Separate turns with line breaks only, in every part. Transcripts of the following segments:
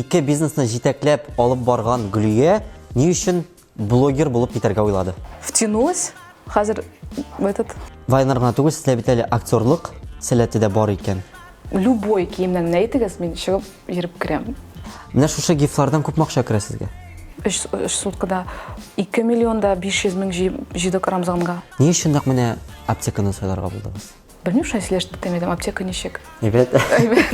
ике бизнесны җитәкләп алып барган Гөлия ни өчен блогер булып китәргә уйлады?
Втянулась. Хәзер этот
Вайнер гына түгел, сездә бит әле актерлык сәләте дә бар икән.
Любой киемнән менә әйтегез, мин чыгып йөреп керәм.
Менә шушы гифлардан күпме акча керә сезгә?
Өч, өч суткада 2 миллион да 500 мең җыйдык Рамзанга.
Ни өчен нәкъ менә аптеканы сайларга булдыгыз?
Белмим, шулай сөйләштек тә мәдәм, аптека ничек?
Әйбәт.
Әйбәт.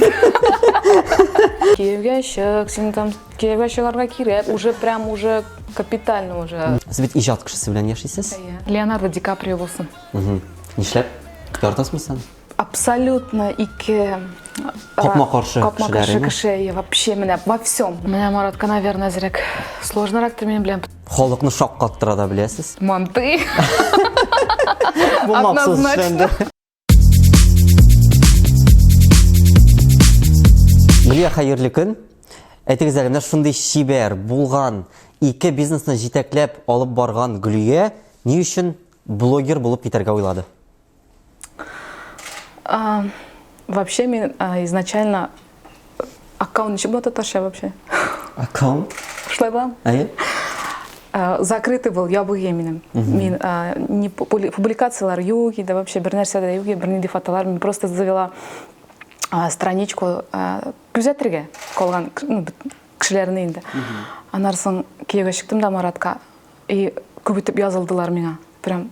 Кияүгә чык, син там кияүгә чыгарга кирәк, уже прям уже капитально уже.
Сез бит иҗат кешесе белән яшисез.
Леонардо Ди Каприо булсын.
Нишләп? Яратасызмы сез?
Абсолютно ике
капма-каршы
капма-каршы кеше, и вообще менә во всем. Менә Маратка, наверное, әзрәк сложнорактыр минем белән.
Халыкны шаккаттыра да беләсез.
Манты.
Бу махсус эшләнде. Гөлия, хәерле көн. Әйтегез әле, менә шундый чибәр, булган, ике бизнесны җитәкләп алып барган Гөлия ни өчен блогер булып китәргә уйлады?
А, вообще мин изначально аккаунт ничек була татарча вообще?
Аккаунт?
Шулай буламы?
Әйе.
Закрытый был, ябык минем. Мин не публикациялар юк иде, вообще бер нәрсә дә юк иде, бернинди фотолар. Мин просто завела страничку күзәтергә калган ну, кешеләрне инде. Аннан соң кияүгә чыктым да Маратка. И күп итеп язылдылар миңа. Прям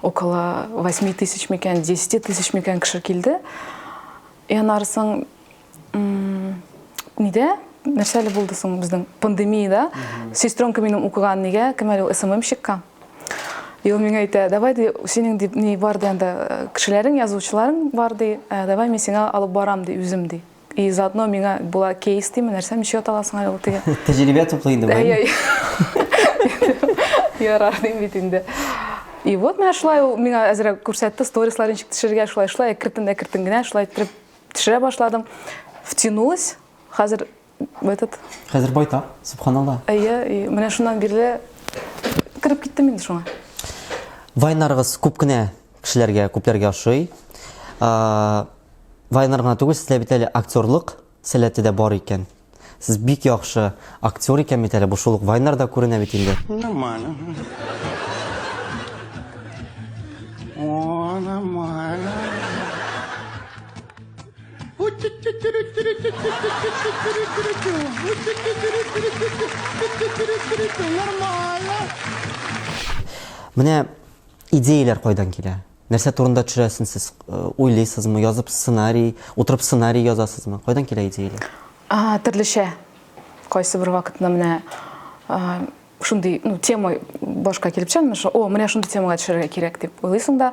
около 8 тысяч микән, 10 тысяч микән кеше килде. И аннары соң нидә? Нәрсә әле булды соң безнең пандемияда? Сестренка минем укыган нигә, кем әле ул СММщикка. И ул миңа әйтә, давай ди, синең дип ни бар ди анда э, кешеләрең, язучыларың бар ди, э, давай мин сиңа алып барам ди үзем ди. И заодно миңа була кейс дими, нәрсә ничек аталасың әле ул теге.
Тәҗрибә туплый инде бу.
Әй, Ярар дим бит инде. И вот менә шулай ул миңа әзрәк күрсәтте, сторислар ничек төшерергә, шулай шулай әкрен әкрен генә шулай иттереп төшерә башладым. Втянулась. Хәзер этот
Хәзер байтак, субханалла.
Әйе, и менә шуннан бирле кереп киттем инде шуңа.
Вайнарыгыз күп кенә кешеләргә, күпләргә ошый. Вайнер гына түгел, сездә бит әле актерлык сәләте дә бар икән. Сез бик яхшы актер икән бит әле, бу шул ук Вайнерда күренә бит инде.
Нормально. О, нормально. Нормально.
Менә идеяләр кайдан килә? Нәрсә турында төшерәсен сез? Э, уйлыйсызмы, язып сценарий, утырып сценарий язасызмы? Кайдан килә идеяләр?
А, төрлечә. Кайсы бер вакытны менә шундый, ну, тема башка килеп төшә, менә о, менә шундый темага төшерергә кирәк дип уйлыйсың да.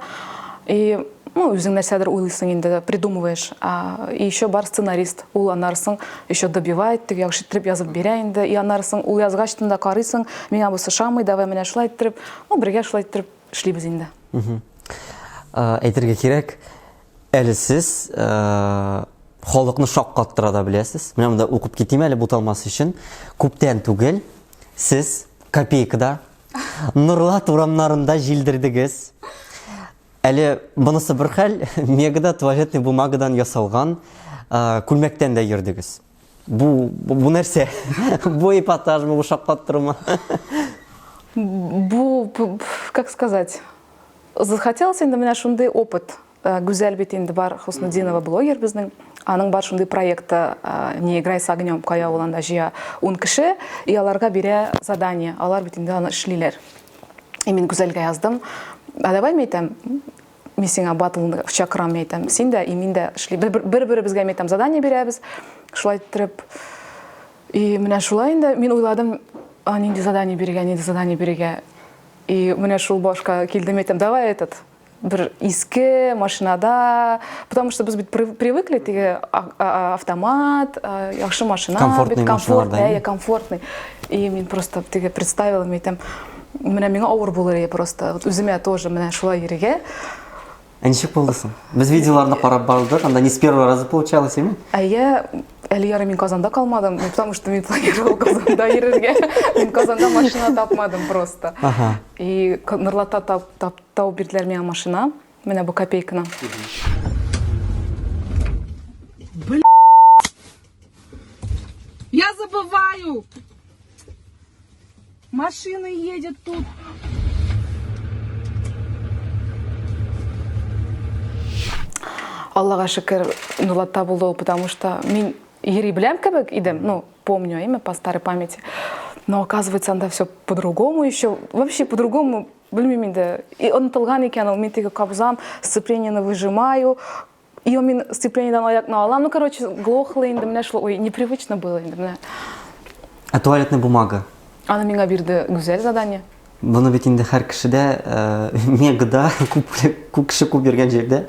И, ну, үзең нәрсәдер уйлыйсың инде, придумываешь. А, и еще бар сценарист, ул аннары соң еще добивает, теге яхшы иттереп язып бирә инде. И аннары соң ул язгач та карыйсың, миңа бусы ошамый, давай менә шулай иттереп, ну, бергә шулай иттереп эшлибез инде.
Әйтергә кирәк, әле сез халыкны шаккаттыра да беләсез. Менә монда укып китим әле буталмас өчен. Күптән түгел сез копейкада Нурлат урамнарында җилдердегез. Әле монысы бер хәл, мегада туалетный бумагадан ясалган күлмәктән дә йөрдегез. Бу бу нәрсә? Бу эпатажмы, бу шаккаттырумы?
Бу, как сказать, захотелось инде менә шундый опыт. Э, Гүзәл бит инде бар Хуснудинова блогер безнең. Аның бар шундый проекты э, Не играй с огнем, кая ул анда җыя 10 кеше, и аларга бирә задание. Алар бит инде аны эшлиләр. И мин Гүзәлгә яздым. А давай мин әйтәм, мин сиңа батлны чакырам, мин әйтәм. Син дә, и мин дә эшли. Бер-беребезгә мин әйтәм, задание бирәбез. Шулай иттереп, и менә шулай инде мин уйладым, а нинди задание бирергә, нинди задание бирергә. И менә шул башка килде, мин әйтәм, давай этот бер иске машинада, потому что без бит привыкли теге автомат, яхшы машина,
комфортный,
комфортный, комфортный. И мин просто теге представила, мин әйтәм, менә миңа авыр булыр иде просто. Вот үземә тоже менә шулай йөрергә.
Ә ничек булды соң? Без видеоларны карап бардык, анда не с первого раза получалось, әйме?
Әйе, әле ярый мин Казанда калмадым, ну, потому что мин планировала Казанда йөрергә. Мин Казанда машина тапмадым просто.
Ага.
И Нурлатта тап, тап, тау бирделәр миңа машина. Менә бу копейканы.
Бля.
Я забываю! Машина едет тут.
Аллага шөкер, Нурлатта булды ул, потому что мин йөри беләм кебек идем, ну, помню имя по старой памяти. Но оказывается, анда все по-другому еще, вообще по-другому, белмим инде. И онытылган икән ул, мин теге кабызам, сцеплениене выжимаю, И мин сцеплениедән аякны алам. Ну, короче, глохло инде менә шул. Ой, непривычно было инде менә.
Ә туалетная бумага?
Аны миңа бирде Гүзәл задание.
Моны бит инде һәр кешедә э, мегада күп күп кеше күп йөргән җирдә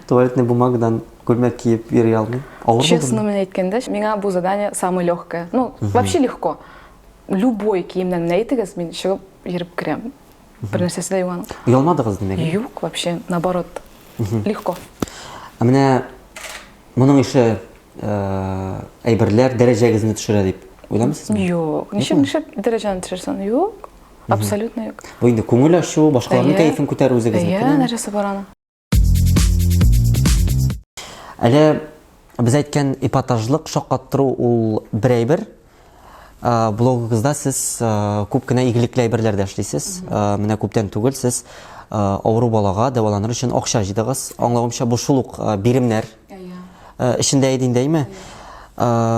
туалетная бумагадан күлмәк киеп йөри алмый.
Авыр Честно мин әйткәндә, миңа бу задание самое легкое. Ну, вообще легко. Любой киемнән менә әйтегез, мин чыгып йөреп керәм. Бер нәрсәсе дә юк аның.
Оялмадыгыз димәк?
Юк, вообще, наоборот. Легко.
Ә менә моның ише э, әйберләр дәрәҗәгезне төшерә дип уйламыйсызмы?
Юк. Ничек ничек дәрәҗәне төшерсен? Юк. Абсолютно юк.
Бу инде күңел ачу, башкаларның кәефен күтәрү үзегезнеке.
Әйе, нәрсәсе бар аның?
Әле без әйткән эпатажлык, шаккаттыру ул бер әйбер. Блогыгызда сез күп кенә игелекле әйберләр дә эшлисез. Менә күптән түгел сез авыру балага дәваланыр өчен акча җыйдыгыз. Аңлавымча, бу шул ук биремнәр эчендә иде инде, әйме?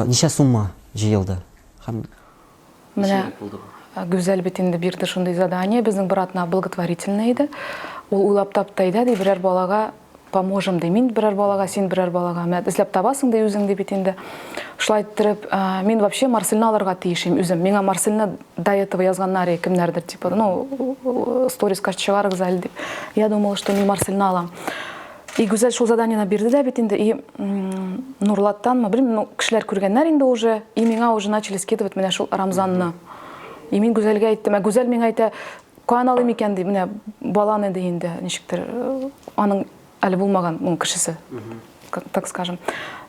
Ничә сумма җыелды? Һәм
Менә Гүзәл бит инде бирде шундый задание, безнең бер атна благотворительный иде. Ул уйлап тапты, әйдә ди, берәр балага поможем ди. Мин берәр балага, син берәр балага. Менә эзләп табасың ди үзең ди бит инде. Шулай иттереп, мин вообще Марсельне алырга тиеш идем үзем. Миңа Марсельне до этого язганнар иде кемнәрдер, типа, ну, сториска чыгарыгыз әле дип. Я думала, что мин Марсельне алам. И Гүзәл шул заданиене бирде дә бит инде, и Нурлаттанмы, белмим, ну, кешеләр күргәннәр инде уже, и миңа уже начали скидывать менә шул Рамзанны. И мин Гүзәлгә әйттем, ә Гүзәл миңа әйтә, каян алыйм икән ди, менә баланы ди инде, ничектер, э, аның әле булмаган, ну, кешесе, так скажем.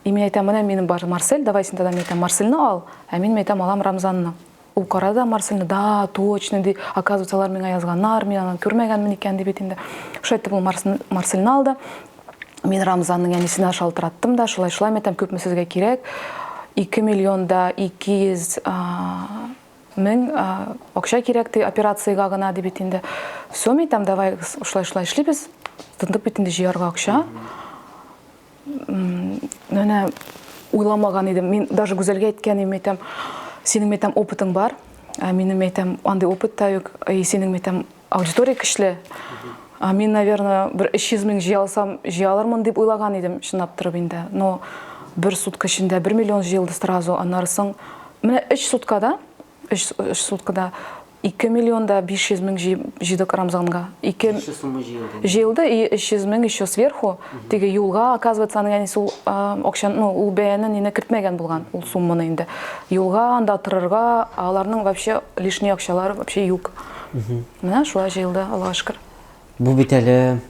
И мин әйтәм, менә минем бар Марсель, давай син тогда мин әйтәм, Марсельне ал, ә мин әйтәм, алам Рамзанны. Ул карады да Марсельне, да, точно, ди, оказывается, алар миңа язганнар, мин аны күрмәгәнмен икән, ди бит инде. Шулай итеп ул Марсельне алды. Мин Рамзанның әнисенә шалтыраттым да, шулай шулай әйтәм, күпме сезгә кирәк? 2 миллион да 200 мең акча кирәк ди операциягә гына ди бит инде. Все, мин әйтәм, давай шулай шулай эшлибез. Тотындык бит инде җыярга акча. Менә уйламаган идем. Мин даже Гүзәлгә әйткән идем, әйтәм, синең әйтәм опытың бар, ә минем әйтәм андый опыт та юк. И синең әйтәм аудитория көчле. А мин, наверное, бер 300 мең җыя алсам, җыя алырмын дип уйлаган идем, чынлап торып инде. Но бер сутка эчендә 1 миллион җыелды сразу. Аннары соң менә 3 суткада, 3 суткада 2 миллион да 500 мең җыйдык Рамзанга.
Ике сумма җыелды.
Җыелды и 300 мең еще сверху. Теге юлга, оказывается, аның әнисе ул акчаны, ну, ул бәяне нине кертмәгән булган, ул сумманы инде. Юлга, анда торырга, аларның вообще лишний акчалары вообще юк. Менә шулай җыелды, Аллага шөкер.
Бу бит әле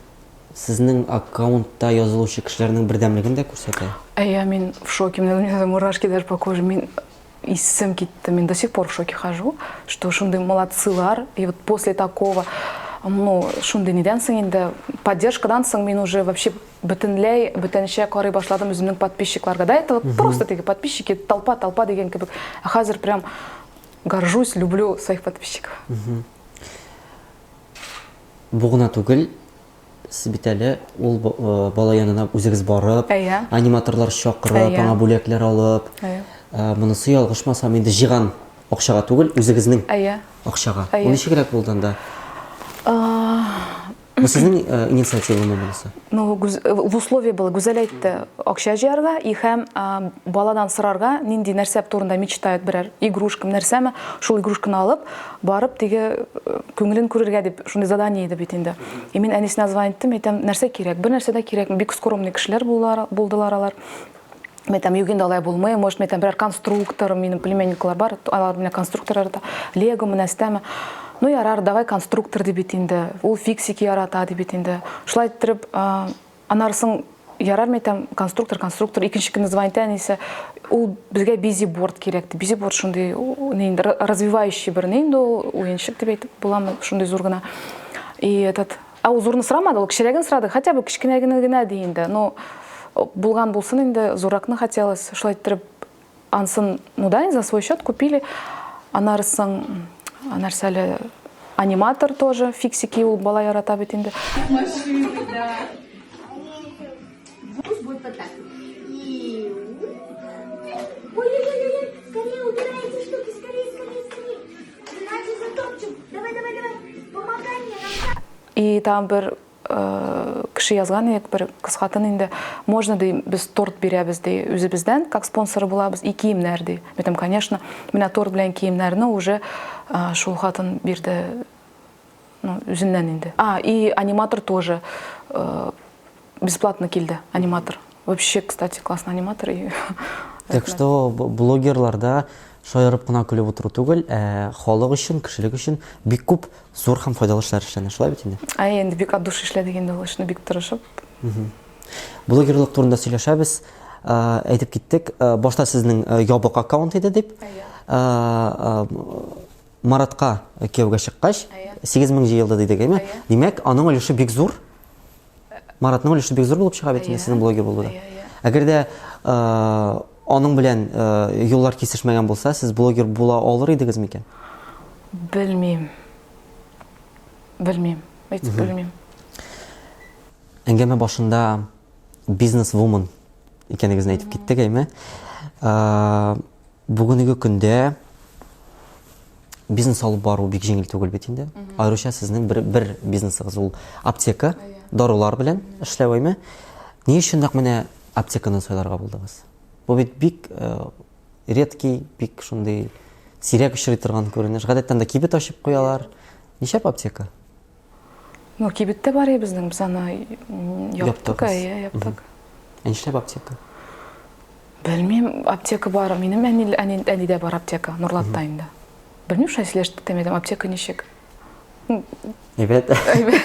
сезнең аккаунтта язылучы кешеләрнең бердәмлеген дә күрсәтә.
Әйе, мин в шоке, у меня мурашки даже по коже. Мин исем китте, мин до сих пор в шоке хожу, что шундый молодцылар, и вот после такого, ну, шундый нидән соң инде, поддержкадан соң мин уже вообще бөтенләй, бүтәнчә карый башладым үземнең подписчикларга. До этого просто теге подписчики, толпа, толпа дигән кебек. Ә хәзер прям горжусь, люблю своих подписчиков.
Бу гына түгел, Сез бит әле ул э, бала янына үзегез барып,
Әйе.
аниматорлар чакырып,
Әйе.
аңа бүләкләр алып,
Әйе.
э, монысы ялгышмасам инде җыйган акчага түгел, үзегезнең
Әйе.
акчага.
Әйе.
Ул ничегрәк булды анда? Бу сезнең э, инициативамы монысы?
Ну, в условии было, Гүзәл әйтте, акча җыярга и һәм баладан сорарга, нинди нәрсә турында мечтает берәр игрушка, нәрсәме, шул игрушканы алып, барып теге э, күңелен күрергә дип шундый задание иде бит инде. И мин әнисенә звонить иттем, әйтәм, нәрсә кирәк? Бер нәрсә дә кирәкми, бик скромный кешеләр булдылар, булдылар алар. Мин әйтәм, юк инде алай булмый, может, мин әйтәм, берәр конструктор, минем племянниклар бар, алар менә конструктор ярата, лего менә стәме. Ну ярар, давай конструктор ди бит инде, ул фиксики ярата ди бит инде. Шулай иттереп, аннары соң ярар, мин әйтәм, конструктор, конструктор, икенче көнне звонит әнисе, ул безгә бизиборд кирәк ди. Бизиборд шундый ни инде, развивающий бер ни инде ул, уенчык дип әйтеп буламы, шундый зур гына. И этот, ә ул зурны сорамады, ул кечерәген сорады, хотя бы кечкенә генә ди инде. Но булган булсын инде, зурракны хотелось. Шулай иттереп. Ансын, ну да, за свой счет купили. Аннары соң нәрсә әле аниматор тоже, фиксики ул бала ярата бит инде.
Машины, да. Пусть будет вот так. И... Ой-ой-ой, скорее убирай эти штуки, скорее, скорее, скорее. Иначе затопчем. Давай, давай, давай. Помогай мне.
И там бер кеше язган идек, бер кыз хатын инде, можно ди, без торт бирәбез ди, үзебездән, как спонсоры булабыз, и киемнәр ди. Мин әйтәм, конечно, менә торт белән киемнәрне уже шул хатын бирде, ну, үзеннән инде. А, и аниматор тоже бесплатно килде, аниматор. Вообще, кстати, классный аниматор. И...
Так что блогерларда шаярып кына көлеп утыру түгел, ә халык өчен, кешелек өчен бик күп зур һәм файдалы эшләр эшләнә. Шулай бит инде?
Әй, инде бик от души эшләдек инде ул эшне, бик тырышып.
Блогерлык турында сөйләшәбез. Әйтеп киттек, башта сезнең ябык аккаунт иде дип. Маратка кияүгә чыккач, 8000 җыелды дидек, әйме? Димәк, аның өлеше бик зур. Маратның өлеше бик зур булып чыга бит инде сезнең блогер булуда. Әгәр дә аның белән юллар кисешмәгән булса, сез блогер була алыр идегез микән?
Белмим. Белмим. Әйтеп белмим.
Әңгәмә башында бизнес-вумен икәнегезне әйтеп киттек, әйме? Бүгенге көндә бизнес алып бару бик җиңел түгел бит инде. Аеруча сезнең бер, бер бизнесыгыз ул аптека, дарулар белән эшләү әйме. Ни өчен нәкъ менә аптеканы сайларга булдыгыз? Бу бит бик э, редкий, бик шундый сирәк очрый торган күренеш. Гадәттә анда кибет ачып куялар. Нишләп аптека?
Ну, кибет тә бар безнең, без аны яптык, әйе, яптык.
Ә нишләп аптека?
Белмим, аптека бар. Минем әни, әни, әнидә бар аптека, Нурлатта инде. Белмим, шулай сөйләштек тә, мәдәм, аптека ничек?
Әйбәт.
Әйбәт.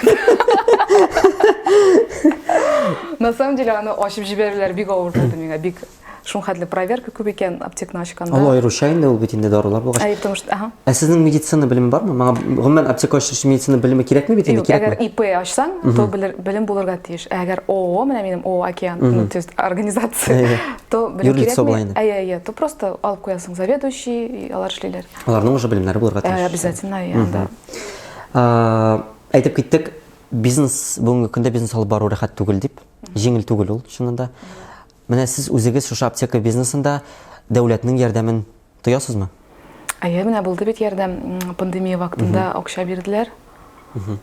На самом деле, аны ачып җибәрүләр бик авыр булды миңа, бик шул хәтле проверка күп икән аптеканы ачканда.
Ул аеруча инде ул бит инде дарулар булгач.
Әй, потому что, ага.
Ә сезнең медицина белеме бармы? Моңа гомумән аптека ачу өчен медицина белеме кирәкме бит инде,
Юк, әгәр
кирәкме?
ИП ачсаң, то белер, белем булырга тиеш. Ә әгәр ООО, менә минем ООО Океан, ну, то есть организация,
Әйе.
то белем
Юрлицо була
кирәкми.
инде.
Әйе, әйе, то просто алып куясың заведующий, и алар эшлиләр.
Аларның уже белемнәре булырга тиеш.
Обязательно, әйе, анда.
Әйтеп киттек, бизнес бүгенге көндә бизнес алып бару рәхәт түгел дип. Җиңел түгел ул, чыннан да. Менә сез үзегез шушы аптека бизнесында дәүләтнең ярдәмен тоясызмы?
Әйе, менә булды бит ярдәм. Пандемия вакытында акча бирделәр.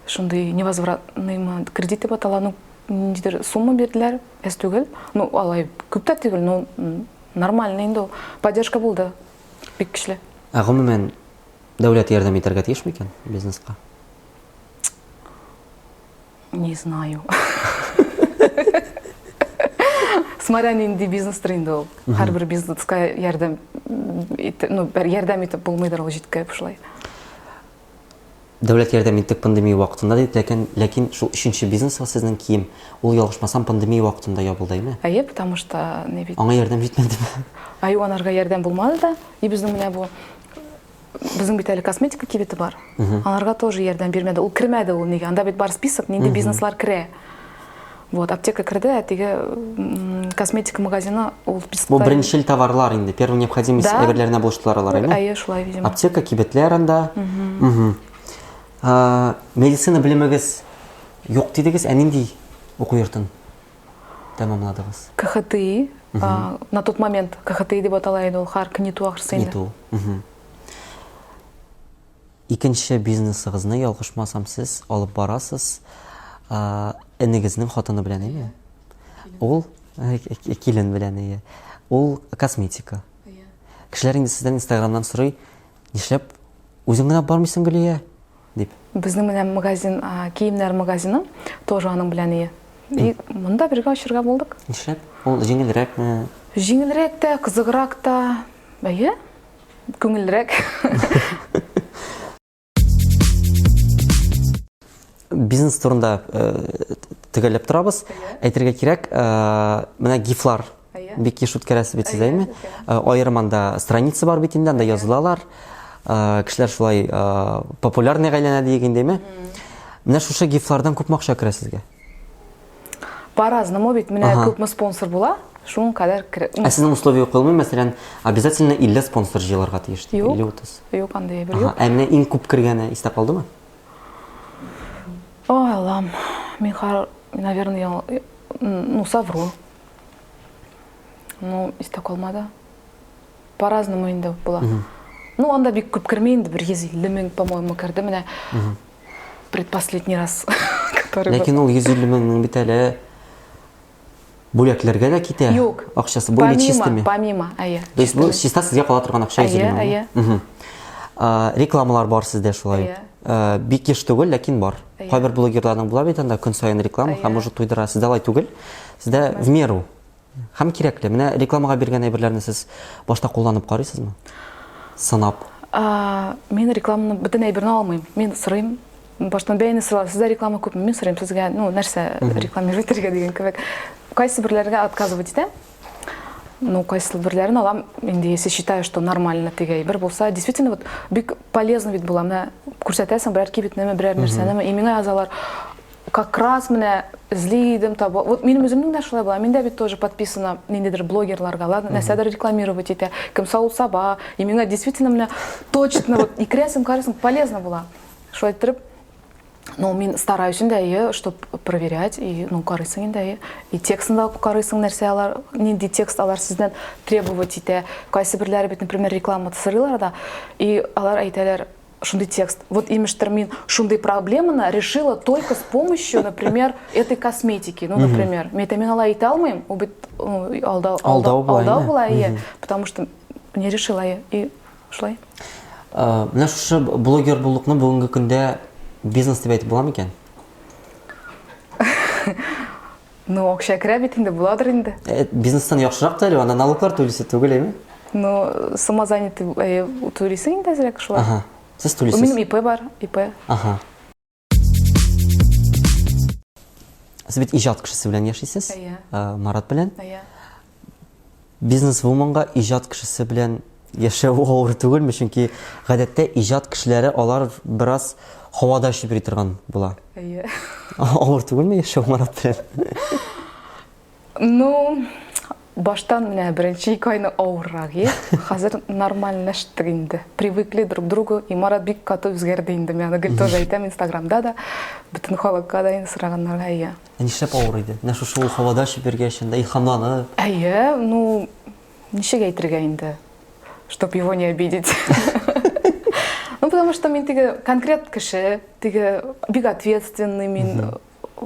Шундый невозвратный кредит дип атала, ну, ниндидер сумма бирделәр, әз түгел. Ну, алай күп тә түгел, но нормально инде ул. Поддержка булды. Бик көчле.
Ә гомумән, дәүләт ярдәм итәргә тиеш микән бизнеска?
Не знаю. Смотря нинди бизнестыр инде ул. Һәрбер бизнеска ярдәм ит, ну, бер ярдәм итеп булмыйдыр ул җиткереп шулай.
Дәүләт ярдәм иттек пандемия вакытында дип, ләкин, ләкин шул өченче бизнес сезнең кием, ул ялгышмасам пандемия вакытында ябылды, әйме?
Әйе, потому что не бит.
Аңа ярдәм җитмәдеме?
Аю анарга ярдәм булмады да. И безнең менә бу Безнең бит әле косметика кибете бар. Аларга тоже ярдәм бирмәде. Ул кермәде ул нигә? Анда бит бар список, нинди бизнеслар керә. Вот, аптека керде, ә теге косметика магазины ул
спискта. Бу беренчел товарлар инде, первая необходимость
Да.
әйберләренә булыштылар алар, әйме?
Әйе, шулай, видимо.
Аптека, кибетләр анда. Мгм. Медицина белемегез юк дидегез, ә нинди уку йортын тәмамладыгыз?
КХТИ, на тот момент КХТИ дип атала иде ул, хәзер КНИТУ ахрысы инде.
КНИТУ. Икенче бизнесыгызны, ялгышмасам, сез алып барасыз энегезнең хатыны белән, әйе? Ул килен белән, әйе. Ул косметика. Кешеләр инде сездән Инстаграмнан сорый, нишләп үзең генә бармыйсың, Гөлия? дип.
Безнең менә магазин, киемнәр магазины тоже аның белән ие. И монда бергә ачырга булдык.
Нишләп? Ул җиңелрәкме?
Җиңелрәк тә, кызыграк та. Әйе, күңеллерәк.
Бизнес турында төгәлләп торабыз. Әйтергә кирәк, менә гифлар бик еш үткәрәсез бит сез, әйме? Аерым анда страница бар бит инде, анда язылалар. Кешеләр шулай популярный әйләнә диек инде, әйме? Менә шушы гифлардан күпме акча керә сезгә?
По-разному бит. Менә күпме спонсор була. Шуның кадәр керә.
Ә сезнең условие куелмый, мәсәлән, обязательно 50 спонсор җыелырга тиеш дип,
50-30. Юк, андый әйбер юк.
Ә менә иң күп кергәне истә калдымы?
Ой, Аллам, мин хәр, наверное, ну, совру. Ну, истә калмады. По-разному инде була. Ну, анда бик күп керми инде, бер 150 мең, по-моему, керде менә. Предпоследний раз,
который Ләкин ул 150 меңнең бит әле бүләкләргә дә китә.
Юк.
Акчасы бу или чистыми?
Помимо, әйе.
То есть бу чиста сезгә кала торган акча 150 мең.
Әйе, әйе.
Рекламалар бар сездә шулай ук. Бик еш түгел, ләкин бар. Кайбер блогерларның була бит анда көн саен реклама һәм уже туйдыра. Сездә алай түгел. Сездә в меру. Һәм кирәкле. Менә рекламага биргән әйберләрне сез башта кулланып карыйсызмы? Сынап.
Мин рекламаны бөтен әйберне алмыйм. Мин сорыйм. Баштан бәяне соралар. Сездә реклама күпме? Мин сорыйм сезгә, ну, нәрсә рекламировать итәргә дигән кебек. Кайсы берләргә отказывать итәм. Ну, кайсы берләрен алам, инде если считаю, что нормально теге әйбер булса, действительно вот бик полезно бит була. Менә күрсәтәсең берәр кибетнеме, берәр нәрсәнеме, и миңа язалар, как раз менә эзли идем, таба. Вот минем үземнең дә шулай була. Мин дә бит тоже подписана ниндидер блогерларга, ладно, нәрсәдер рекламировать итә, кем савыт саба. И миңа действительно менә точно вот и керәсең, карыйсың, полезно була. Шулай иттереп, ну, мин стараюсь инде, әйе, чтоб проверять, и, ну, карыйсың инде, әйе. И текстын да карыйсың, нәрсә алар, нинди текст алар сездән требовать итә. Кайсы берләре бит, например, реклама сырыйлар да, и алар әйтәләр, шундый текст. Вот имештер мин шундый проблеманы решила только с помощью, например, этой косметики. Ну, например, мин әйтәм, мин алай әйтә алмыйм, ул бит ну, алдау,
алдау була,
алдау була, ие, потому что не решила я. И шулай.
Менә шушы блогер буллыкны бүгенге көндә бизнес дип әйтеп була микән?
Ну, акча керә бит инде, буладыр инде.
Э, бизнестан яхшырак та әле, анда налоглар түлисе түгел, әйме?
Ну, самозанятый э, түлисең инде әзрәк шулай.
Ага. Сез түлисез.
Минем ИП бар, ИП.
Ага. Сез бит иҗат кешесе белән яшисез.
Әйе.
Э, Марат белән.
Әйе.
Бизнес-вуманга иҗат кешесе белән яшәү авыр түгелме? Чөнки гадәттә иҗат кешеләре алар бераз һавада очып йөри торган була.
Әйе.
Авыр түгелме яшәү Марат белән?
Ну, баштан менә беренче ике айны авыррак ие. Хәзер нормальләштек инде. Привыкли друг к другу. И Марат бик каты үзгәрде инде. Мин аны гел тоже әйтәм Инстаграмда да, бөтен халыкка да инде сораганнарга, әйе.
Ә нишләп авыр иде? Менә шушы ул һавада очып йөргәч, анда илһамланып.
Әйе, ну, ничек әйтергә инде, чтоб его не обидеть. Ну, потому что мин теге конкрет кеше, теге бик ответственный мин,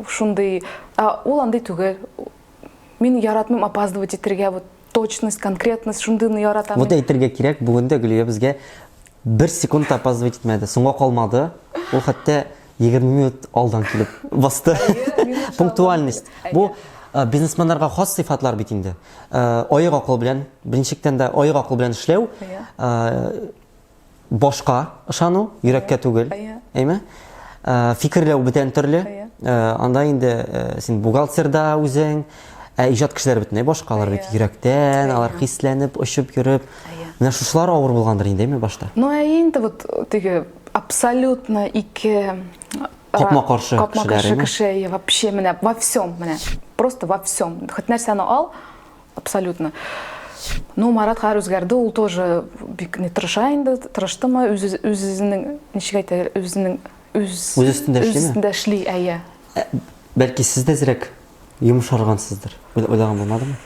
шундый, ә ул андый түгел. Мин яратмыйм опаздывать итергә, вот точность, конкретность, шундыйны яратам.
Вот әйтергә кирәк, бүген дә Гөлия безгә бер секунд та опаздывать итмәде, соңга калмады. Ул хәтта 20 минут алдан килеп басты. Пунктуальность. Бу э, бизнесменнарга хас сыйфатлар бит инде. Э, аек акыл белән, беренчектән дә аек акыл белән эшләү, э, башка ышану, йөрәккә түгел. Әйме? Фикерләү бүтән төрле. Анда инде син бухгалтер да үзең, ә иҗат кешеләре бөтенләй башка, алар бит йөрәктән, алар хисләнеп, очып йөреп. Менә шушылар авыр булгандыр инде, әйме башта?
Ну, ә инде вот теге абсолютно ике
капма-каршы
капма-каршы кеше вообще менә во всем менә просто во всем хоть нәрсәне ал абсолютно ну марат хәзер үзгәрде ул тоже бик не тырыша инде тырыштымы үз үзенең ничек әйтә үзенең
үз үз өстендә эшлиме
үз өстендә эшли әйе
ә, бәлки сез дә әзрәк йомшаргансыздыр уйлаган булмадымы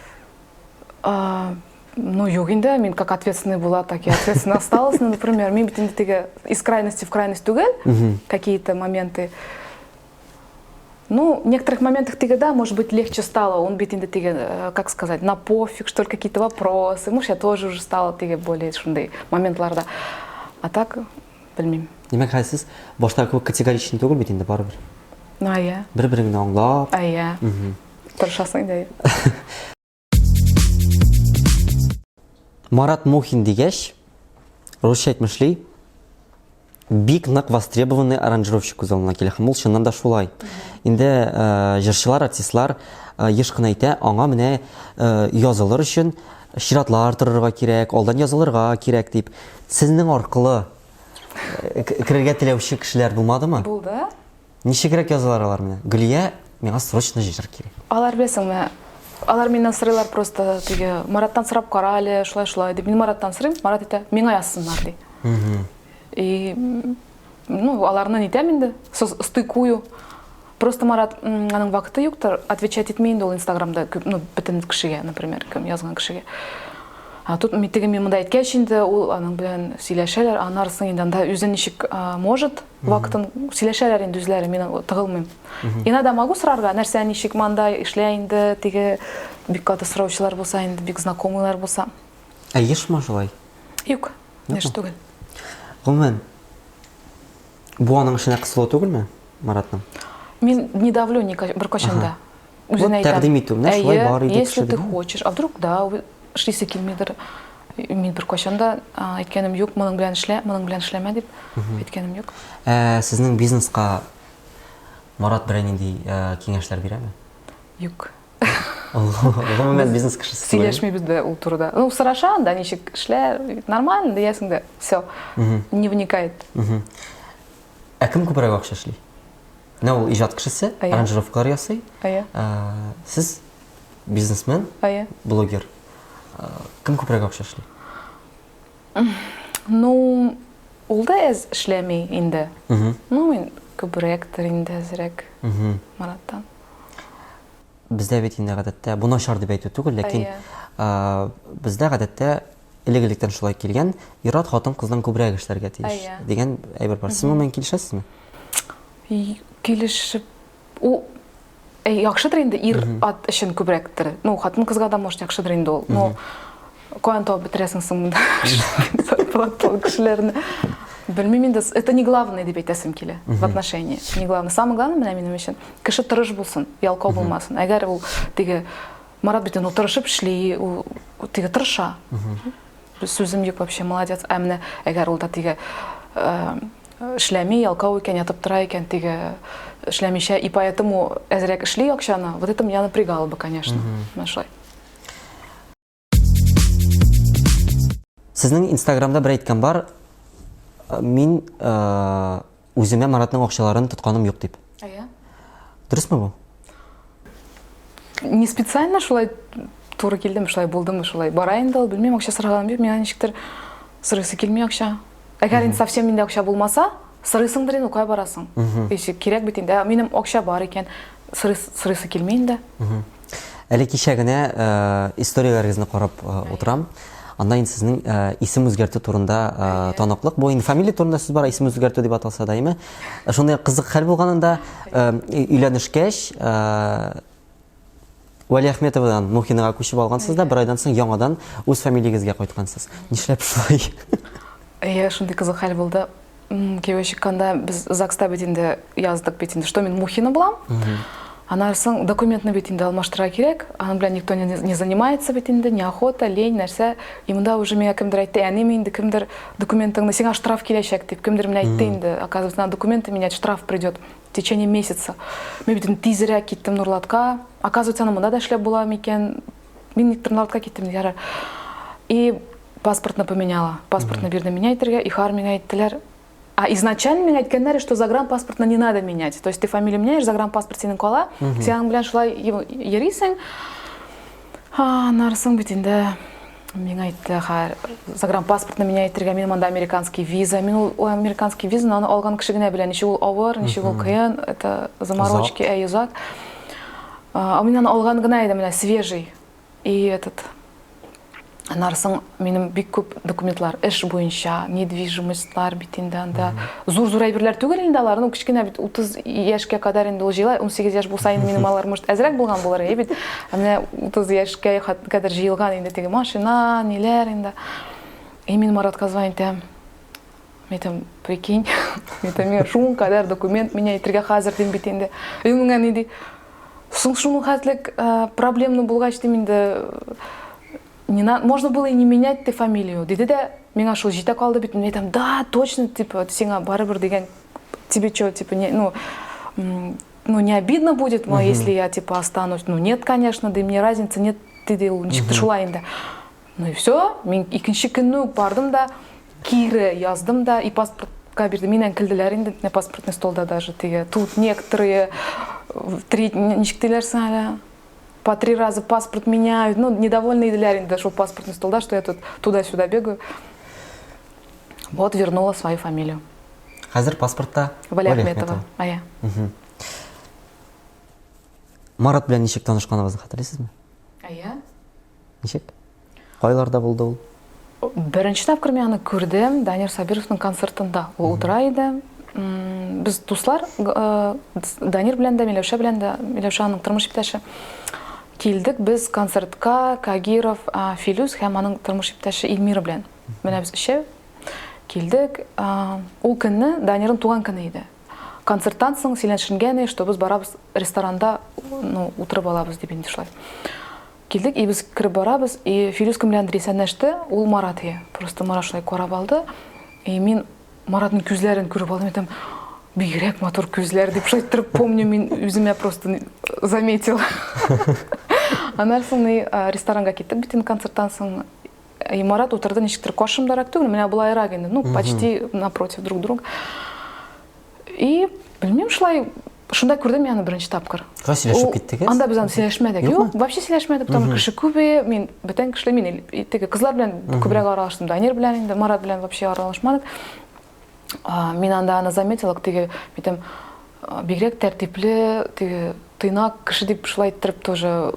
Ну, юк инде, мин как ответственный була, так и ответственный осталась. Ну, например, мин бит инде теге из крайности в крайность түгел, какие-то моменты. Ну, в некоторых моментах теге, да, может быть, легче стало. Он бит инде теге, э, как сказать, на пофиг, что ли, какие-то вопросы. Может, я тоже уже стала теге более шундый моментларда. А так, белмим.
Димәк, хәзер сез башта кебек категоричный түгел бит инде барыбер.
Ну, әйе.
Бер-береңне аңлап.
Әйе. Тырышасың инде.
Марат Мухин дигәч, русча әйтмешли, бик нык востребованный аранжировщик күз алдына килә. Һәм ул чыннан да шулай. Инде э, җырчылар, артистлар э, еш кына әйтә, аңа менә э, язылыр өчен чиратлар торырга кирәк, алдан язылырга кирәк дип. Сезнең аркылы э, керергә теләүче кешеләр булмадымы?
Булды.
Ничегрәк язалар алар менә? Гөлия, миңа срочно җыр кирәк.
Алар беләсеңме, Алар миннән сорыйлар просто теге Мараттан сорап кара әле, шулай шулай дип. Мин Мараттан сорыйм, Марат әйтә, миңа язсыннар ди. И ну, аларны нитәм инде, стыкую. Просто Марат, аның вакыты юктыр, отвечать итми инде ул Инстаграмда, күп, ну, бөтен кешегә, например, кем язган кешегә. А тут мин теге мин монда әйткәч инде, ул аның белән сөйләшәләр, аннары соң инде анда үзе ничек может, вакытын сөйләшәләр инде үзләре, мин тыгылмыйм. Иногда могу сорарга, нәрсә ничек монда эшлә инде, теге бик каты сораучылар булса инде, бик знакомыйлар булса.
Ә ешмы шулай?
Юк, еш түгел.
Гомумән, бу аның эшенә кысылу түгелме, Маратның?
Мин не давлю беркайчан да.
Үзенә әйтәм. Тәкъдим итү, менә шулай бар иде
Если ты хочешь, а вдруг, да, эшлисе килмидер. Мин беркайчан да әйткәнем юк, моның белән эшлә, моның белән эшләмә дип әйткәнем юк.
Ә сезнең бизнеска Марат берәр нинди киңәшләр бирәме?
Юк.
Гомумән бизнес кешесе
түгел. Сөйләшмибез дә ул турыда. Ну, сораша анда ничек эшләр, нормально диясең дә, все. Не вникает.
Ә кем күбрәк акча эшли? Менә ул иҗат кешесе, аранжировкалар ясый.
Әйе.
Сез бизнесмен, блогер. Кем күбрәк акча эшли?
Ну, ул да әз эшләми инде. Ну, мин күбрәктер инде әзрәк Мараттан.
Бездә бит инде гадәттә, бу начар дип әйтү түгел, ләкин бездә гадәттә элек-электән шулай килгән, ир-ат хатын-кыздан күбрәк эшләргә тиеш дигән әйбер бар. Сез моның белән килешәсезме?
Килешеп, ул яхшыдыр инде ир-ат өчен күбрәктер. Ну, хатын-кызга да, может, яхшыдыр инде ул. Но каян табып бетерәсең соң монда зарплаталы кешеләрне? Белмим инде, это не главное дип әйтәсем килә в отношении. Не главное. Самое главное менә минем өчен, кеше тырыш булсын, ялкау булмасын. Әгәр ул теге Марат бит инде ул тырышып эшли, ул теге тырыша. Сүзем юк вообще, молодец. Ә менә әгәр ул да теге эшләми, ялкау икән, ятып тора икән, теге эшләмичә, и поэтому әзрәк эшли акчаны, вот это меня напрягало бы, конечно. Менә шулай.
Сезнең Инстаграмда бер әйткән бар, мин үземә Маратның акчаларын тотканым юк дип.
Әйе.
Дөресме бу?
Не специально шулай туры килдеме, шулай булдымы, шулай бара инде ул, белмим, акча сораганым юк, миңа ничектер сорыйсы килми акча. Әгәр инде совсем миндә акча булмаса, сорыйсыңдыр инде, кая барасың? Если кирәк бит инде, ә минем акча бар икән, сорыйсы килми инде.
Әле кичә генә историяләрегезне карап утырам. Анда инде сезнең исем үзгәртү турында таныклык. Бу инде фамилия турында сүз бара, исем үзгәртү дип аталса да, әйме? Шундый кызык хәл булган анда, өйләнешкәч, Вәли Ахметовадан Мухинага күчеп алгансыз да, бер айдан соң яңадан үз фамилиягезгә кайткансыз. Нишләп шулай?
Әйе, шундый кызык хәл булды. Кияүгә чыкканда без ЗАГСта бит инде яздык бит инде, что мин Мухина булам. Аннан соң документны бит инде алмаштырырга кирәк. Аның белән никто не занимается бит инде, неохота, лень, нәрсә. И монда уже миңа кемдер әйтте, әни инде кемдер документыңны, сиңа штраф киләчәк дип, кемдер менә әйтте инде. Оказывается, надо документы менять, штраф придет в течение месяца. Мин бит инде тизрәк киттем Нурлатка. Оказывается, аны монда да эшләп була микән? Мин никтер Нурлатка киттем, ярар. И паспортны поменяла. Паспортны бирдем миңа әйтергә, и хар миңа әйттеләр. А изначально миңа әйткәннәр, что загранпаспортны не надо менять. То есть ты фамилию меняешь, загранпаспорт синең кала, син аның белән шулай йөрисең. Аннары соң бит инде миңа әйтте, хәер, загранпаспортны менять итәргә, минем анда американский виза. Мин ул американский визаны аны алган кеше генә белә, ничек ул авыр, ничек ул кыен, это заморочки, әй, озак. А мин аны алган гына идем, менә свежий. И этот Аннары соң минем бик күп документлар, эш буенча, недвижимостьлар бит инде анда. Зур-зур әйберләр түгел инде алар, ну кечкенә бит 30 яшькә кадәр инде ул җыела, 18 яшь булса инде минем алар может әзрәк булган булыр, әйе бит. Ә менә 30 яшькә кадәр җыелган инде теге машина, ниләр инде. И мин Маратка звонить итәм. Мин әйтәм, прикинь, мин әйтәм, миңа шуның кадәр документ меня әйтергә хәзер дим бит инде. И ул миңа ни ди? Соң шуның хәтлек проблемны булгач дим инде, не на, можно было и не менять ты фамилию, диде дә, миңа шул җитә калды бит, мин әйтәм, да, точно, типа, сиңа барыбер дигән, тебе чё, типа, не, ну, ну, не обидно будет, но если я, типа, останусь, ну, нет, конечно, да мне разницы нет, диде ул, ничек шулай инде. Ну и все, мин икенче көнне үк бардым да, кире яздым да, и паспортка бирдем. Миннән көлделәр инде на паспортный столда даже теге. Тут некоторые, три, ничек диләр соң әле? По три раза паспорт меняют. Ну, недовольны иделәр инде шул паспортный столда, что я тут туда-сюда бегаю. Вот вернула свою фамилию.
Хәзер паспортта
Валиахметова. Ая.
Марат белән ничек танышканыгызны хәтерлисезме?
Ая.
Ничек? Кайларда булды ул?
Беренче тапкыр мин аны күрдем Данир Сабировның концертында. Ул утыра иде. Без дуслар, э, Данир белән дә, Миләүшә белән дә, Миләүшә аның тормыш иптәше. Килдек без концертка Кагиров, Филүс һәм аның тормыш иптәше Эльмира белән. Менә без өчәү килдек. Ул көнне Данирның туган көне иде. Концерттан соң сөйләшенгән, что без барабыз ресторанда, ну, утырып алабыз дип инде шулай. Килдек, и без кереп барабыз, и Филүс кем беләндер исәнләште, ул Марат ие. Просто Марат шулай карап алды. И мин Маратның күзләрен күреп алдым, әйтәм, бигрәк матур күзләр дип шулай иттереп помню, мин үземә просто заметила. Аннан соң и ресторанга киттек бит инде концерттан соң. И Марат утырды ничектер каршымдарак түгел, менә болайрак инде, ну, почти напротив друг друга. И белмим, шулай шунда күрдем мин аны беренче тапкыр.
Шулай сөйләшеп киттегез?
Анда без аны сөйләшмәдек. Юк, вообще сөйләшмәдек, потому что кеше күп, мин бүтән кешеләр, мин теге кызлар белән күбрәк аралаштым, Данир белән инде, Марат белән вообще аралашмадык. Мин анда аны заметила, теге, әйтәм, бигрәк тәртипле, теге тыйнак кеше дип шулай иттереп тоже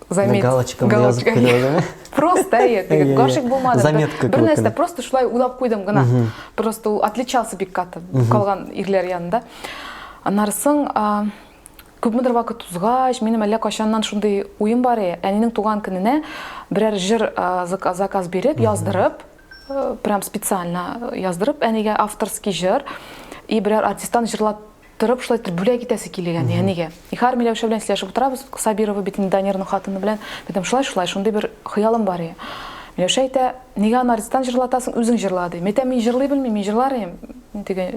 заметь. Галочка язып куйдыгыз,
Просто, әйе, теге гашыйк булмадым.
Заметка
Бер нәрсә, просто шулай уйлап куйдым гына. Просто ул отличался бик каты калган ирләр янында. Аннары соң күпмедер вакыт узгач, минем әллә кайчаннан шундый уем бар иде. Әнинең туган көненә берәр җыр заказ биреп, яздырып, прям специально яздырып әнигә авторский җыр и берәр артисттан җырлат Торып шулай итеп бүләк итәсе килгән, я нигә? И хәер Миләүшә белән сөйләшеп утырабыз, Сабирова бит инде Данирның хатыны белән. Әйтәм, шулай, шулай, шундый бер хыялым бар и. Миләүшә әйтә, нигә аны артисттан җырлатасың, үзең җырла, ди. Мин әйтәм, мин җырлый белмим, мин җырлар идем. Теге,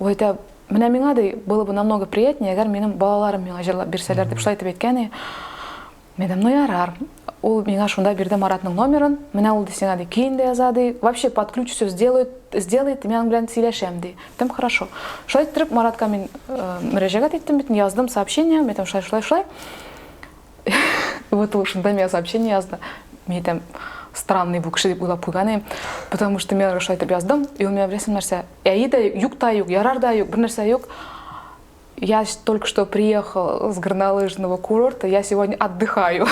ул әйтә, менә миңа, ди, было бы намного приятнее, әгәр минем балаларым миңа җырлап бирсәләр, дип шулай итеп әйткән и. Мин әйтәм, ну ярар. Ул миңа шунда бирде Маратның номерын. Менә ул ди сиңа ди көен дә яза ди. Вообще под ключ все сделает, сделает, мин аның белән сөйләшәм ди. Әйтәм, хорошо. Шулай иттереп Маратка мин э, мөрәҗәгать иттем бит, яздым сообщение, мин әйтәм, шулай, шулай, шулай. Вот ул шунда миңа сообщение язды. Мин әйтәм, странный бу кеше дип уйлап куйган идем. Потому что мин аңа шулай итеп яздым, и ул миңа беләсең нәрсә? Әйе дә юк та юк, ярар да юк, бер нәрсә юк. Я только что приехал с горнолыжного курорта, я сегодня отдыхаю.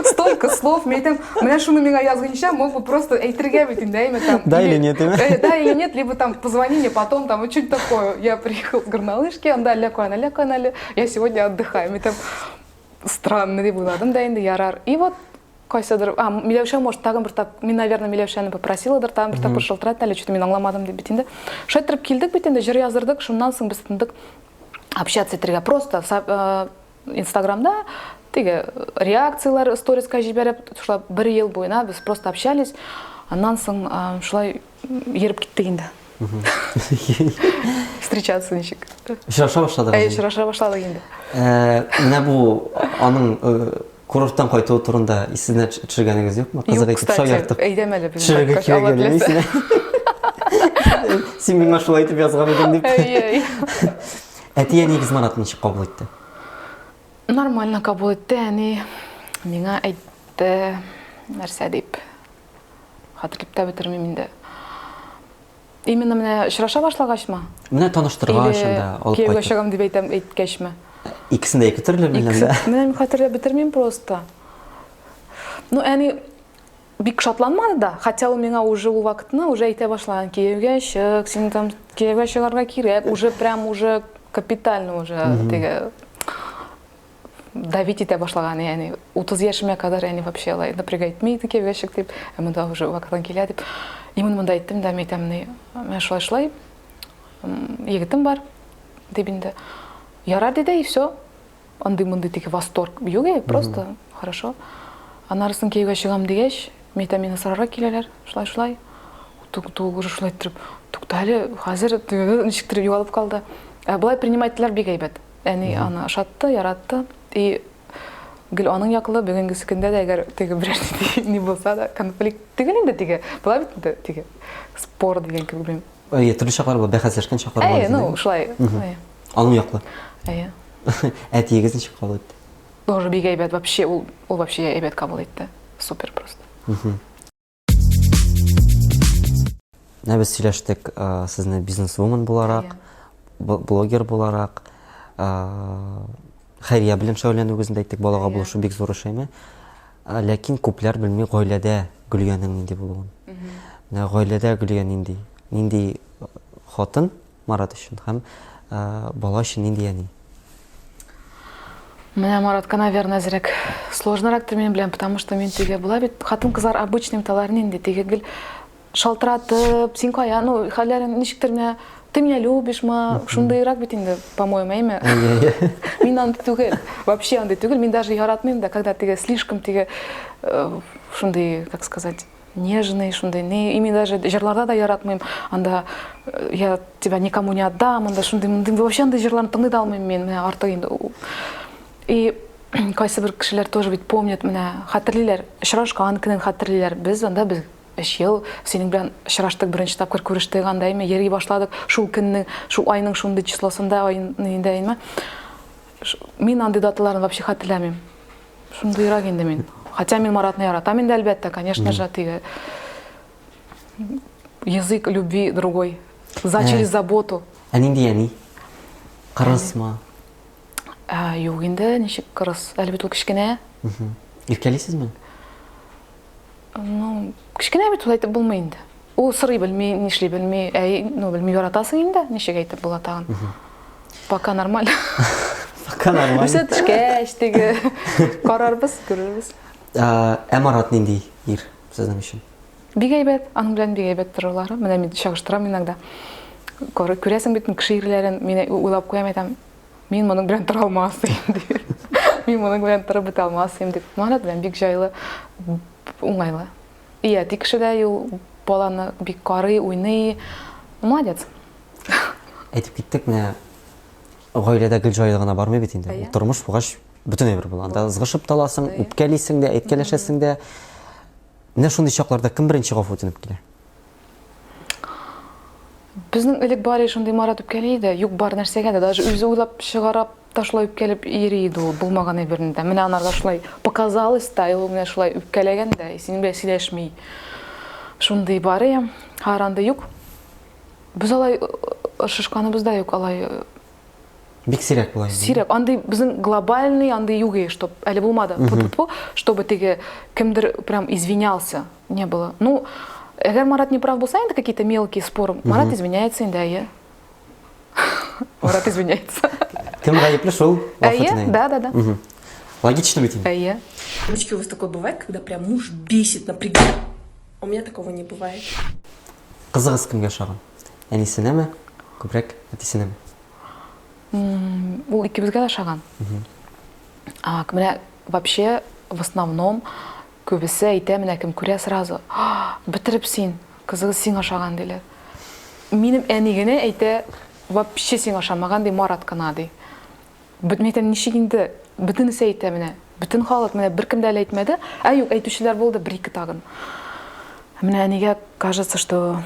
Столько слов, мин әйтәм, менә шуны миңа язганча, мог бы просто әйтергә бит инде, әйме там.
Да или нет, әйме?
Э, да или нет, либо там позвони мне потом, там, вот что-нибудь такое. Я приехал с горнолыжки, анда әллә каян, әллә каян әле, я сегодня отдыхаю. Мин там странно дип уйладым да инде, ярар. И вот кайсыдыр, а, Миләүшә, может, тагын бер тап, мин, наверное, Миләүшәне попросиладыр, тагын бер тапкыр шылтырат әле, что-то мин аңламадым дип бит инде. Шулай иттереп килдек бит инде, җыр яздырдык, шуннан соң без тотындык общаться итәргә. Просто э, Инстаграмда теге реакцияләр сториска җибәреп, шулай бер ел буена без просто общались. Аннан соң э, шулай йөреп киттек инде. Встречаться ничек.
Очраша башладык.
Әй, очраша башладык инде.
Э, менә бу аның Курорттан кайтуы турында исезенә төшергәнегез юкмы?
Кызык итеп шаяртып. Әйдәм әле
безнең кайткач, Алла теләсә. Син миңа шулай итеп язган идең дип.
Әй, әй.
Әти-әниегез Маратны ничек кабул итте?
Нормально кабул итте, әни миңа әйтте, нәрсә дип. Хәтерләп тә бетермим инде. Именно менә очраша башлагачмы?
Менә таныштыргач анда
алып кайтып. Кияүгә чыгам дип әйтәм, әйткәчме?
Икесен дә ике төрле беләм дә.
Менә мин хәтерләп бетермим просто. Ну, әни бик шатланмады да, хотя ул миңа уже ул вакытны уже әйтә башлаган, кияүгә чык, син там кияүгә чыгарга кирәк, уже прям уже капитально уже теге давить итә башлаган, ягъни 30 яшемә кадәр әни вообще алай напрягать итми иде кияүгә чык дип, ә монда уже вакытың килә дип. Именно монда әйттем дә, мин әйтәм, ни, менә шулай шулай егетем бар дип инде. Ярар диде, и все. Андый мондый теге восторг юк, и просто хорошо. Аннары соң кияүгә чыгам дигәч, мин әйтәм, мине сорарга киләләр, шулай шулай. Тук уже шулай иттереп, тукта әле, хәзер ничектер югалып калды. Ә болай принимать иттеләр бик әйбәт. Әни аны ошатты, яратты. И гел аның яклы, бүгенгесе көндә дә әгәр теге берәр ни булса да, конфликт түгел инде теге, була бит инде теге спор дигән кебек белмим.
Әйе, төрле чаклар була, бәхәсләшкән чаклар була.
Әйе, ну, шулай.
Аның яклы.
Әйе.
Әтиегез ничек кабул итте?
Тоже бик әйбәт, вообще ул ул вообще әйбәт кабул итте. Супер просто.
Менә без сөйләштек сезне бизнес-вумен буларак, блогер буларак, хәйрия белән шөгыльләнүегезне дә әйттек, балага булышу бик зур эш әйме. Ләкин күпләр белми гаиләдә Гөлиянең нинди булуын. Менә гаиләдә Гөлия нинди? Нинди хатын Марат өчен һәм бала өчен нинди әни?
Менә Маратка, наверное, әзрәк сложнорактыр минем белән, потому что мин теге була бит хатын-кызлар обычный алар нинди теге гел шалтыратып, син кая, ну, хәлләрең ничектер менә, ты меня любишь ма, шундыйрак бит инде, по-моему, әйме? Мин андый түгел, вообще андый түгел, мин даже яратмыйм да, когда теге слишком теге э, шундый, как сказать, нежный, шундый, не, и мин даже җырларда да яратмыйм, анда э, я тебя никому не отдам, анда шундый, мондый, вообще андый җырларны тыңлый да алмыйм мин, менә артык инде. И кайсы бер кешеләр тоже бит помнят, менә хәтерлиләр, очрашкан көнен хәтерлиләр. Без анда без өч ел синең белән очраштык, беренче тапкыр күрештек анда, әйме, йөри башладык шул көннең, шул айның шундый числосында, айында, әйме. Мин андый даталарны вообще хәтерләмим. Шундыйрак инде мин. Хотя мин Маратны яратам инде, әлбәттә, конечно же, теге язык любви другой. За через заботу.
Ә нинди әни? Кырысмы?
Ә, юк инде, ничек кырыс? Әле бит ул кечкенә.
Иркәлисезме?
Ну, кечкенә бит ул әйтеп булмый инде. Ул сорый белми, нишли белми. Әй, ну, белми яратасың инде, ничек әйтеп була тагын. Пока нормально.
Пока нормально.
Үсә төшкәч, теге карарбыз, күрербез.
Ә Марат нинди ир сезнең өчен?
Бик әйбәт, аның белән бик әйбәт торулары. Менә мин чагыштырам иногда. Күрәсең бит кеше ирләрен, мин уйлап куям, әйтәм, мин моның белән тора алмас идем дип. Мин моның белән торып бетә алмас идем дип. Марат белән бик җайлы, уңайлы. И әти кеше дә ул баланы бик карый, уйный. Молодец.
Әйтеп киттек, менә гаиләдә гел җайлы гына бармый бит инде. Ул тормыш булгач, бөтен әйбер була. Анда ызгышып та аласың, үпкәлисең дә, әйткәләшәсең дә. Менә шундый чакларда кем беренче гафу үтенеп килә?
Безнең элек бар шундый Марат үпкәли иде, юк бар нәрсәгә дә, даже үзе уйлап чыгарап та шулай үпкәләп йөри иде ул, булмаган әйберне дә. Менә анарга шулай показалось та, ул менә шулай үпкәләгән дә, синең белән сөйләшми. Шундый бар иде. Хәзер андый юк. Без алай ышышканыбыз да юк, алай
Бик сирәк була инде.
Сирәк. Андый безнең глобальный андый юк иде, чтоб әле булмады. Тьфу-тьфу-тьфу, чтобы теге кемдер прям извинялся, не было. Ну, әгәр Марат не прав булса инде какие-то мелкие споры, Марат извиняется инде, әйе. Марат извиняется.
Кем гаепле, шул гафу
Әйе, да, да, да.
Логично бит инде.
Әйе.
Девочки, у вас такое бывает, когда прям муж бесит, напрягает? У меня такого не бывает.
Кызыгыз кемгә ошаган? Әнисенәме, күбрәк әтисенәме?
Ул икебезгә дә ошаган. А, менә вообще в основном күбесе әйтә, менә кем күрә сразу, бетереп син, кызыгыз сиңа ошаган диләр. Минем әни генә әйтә, вообще сиңа ошамаган ди, Марат кына ди. Мин әйтәм, ничек инде, бөтенесе әйтә менә. Бөтен халык менә беркем дә әле әйтмәде. Ә юк, әйтүчеләр булды бер-ике тагын. Менә әнигә кажется, что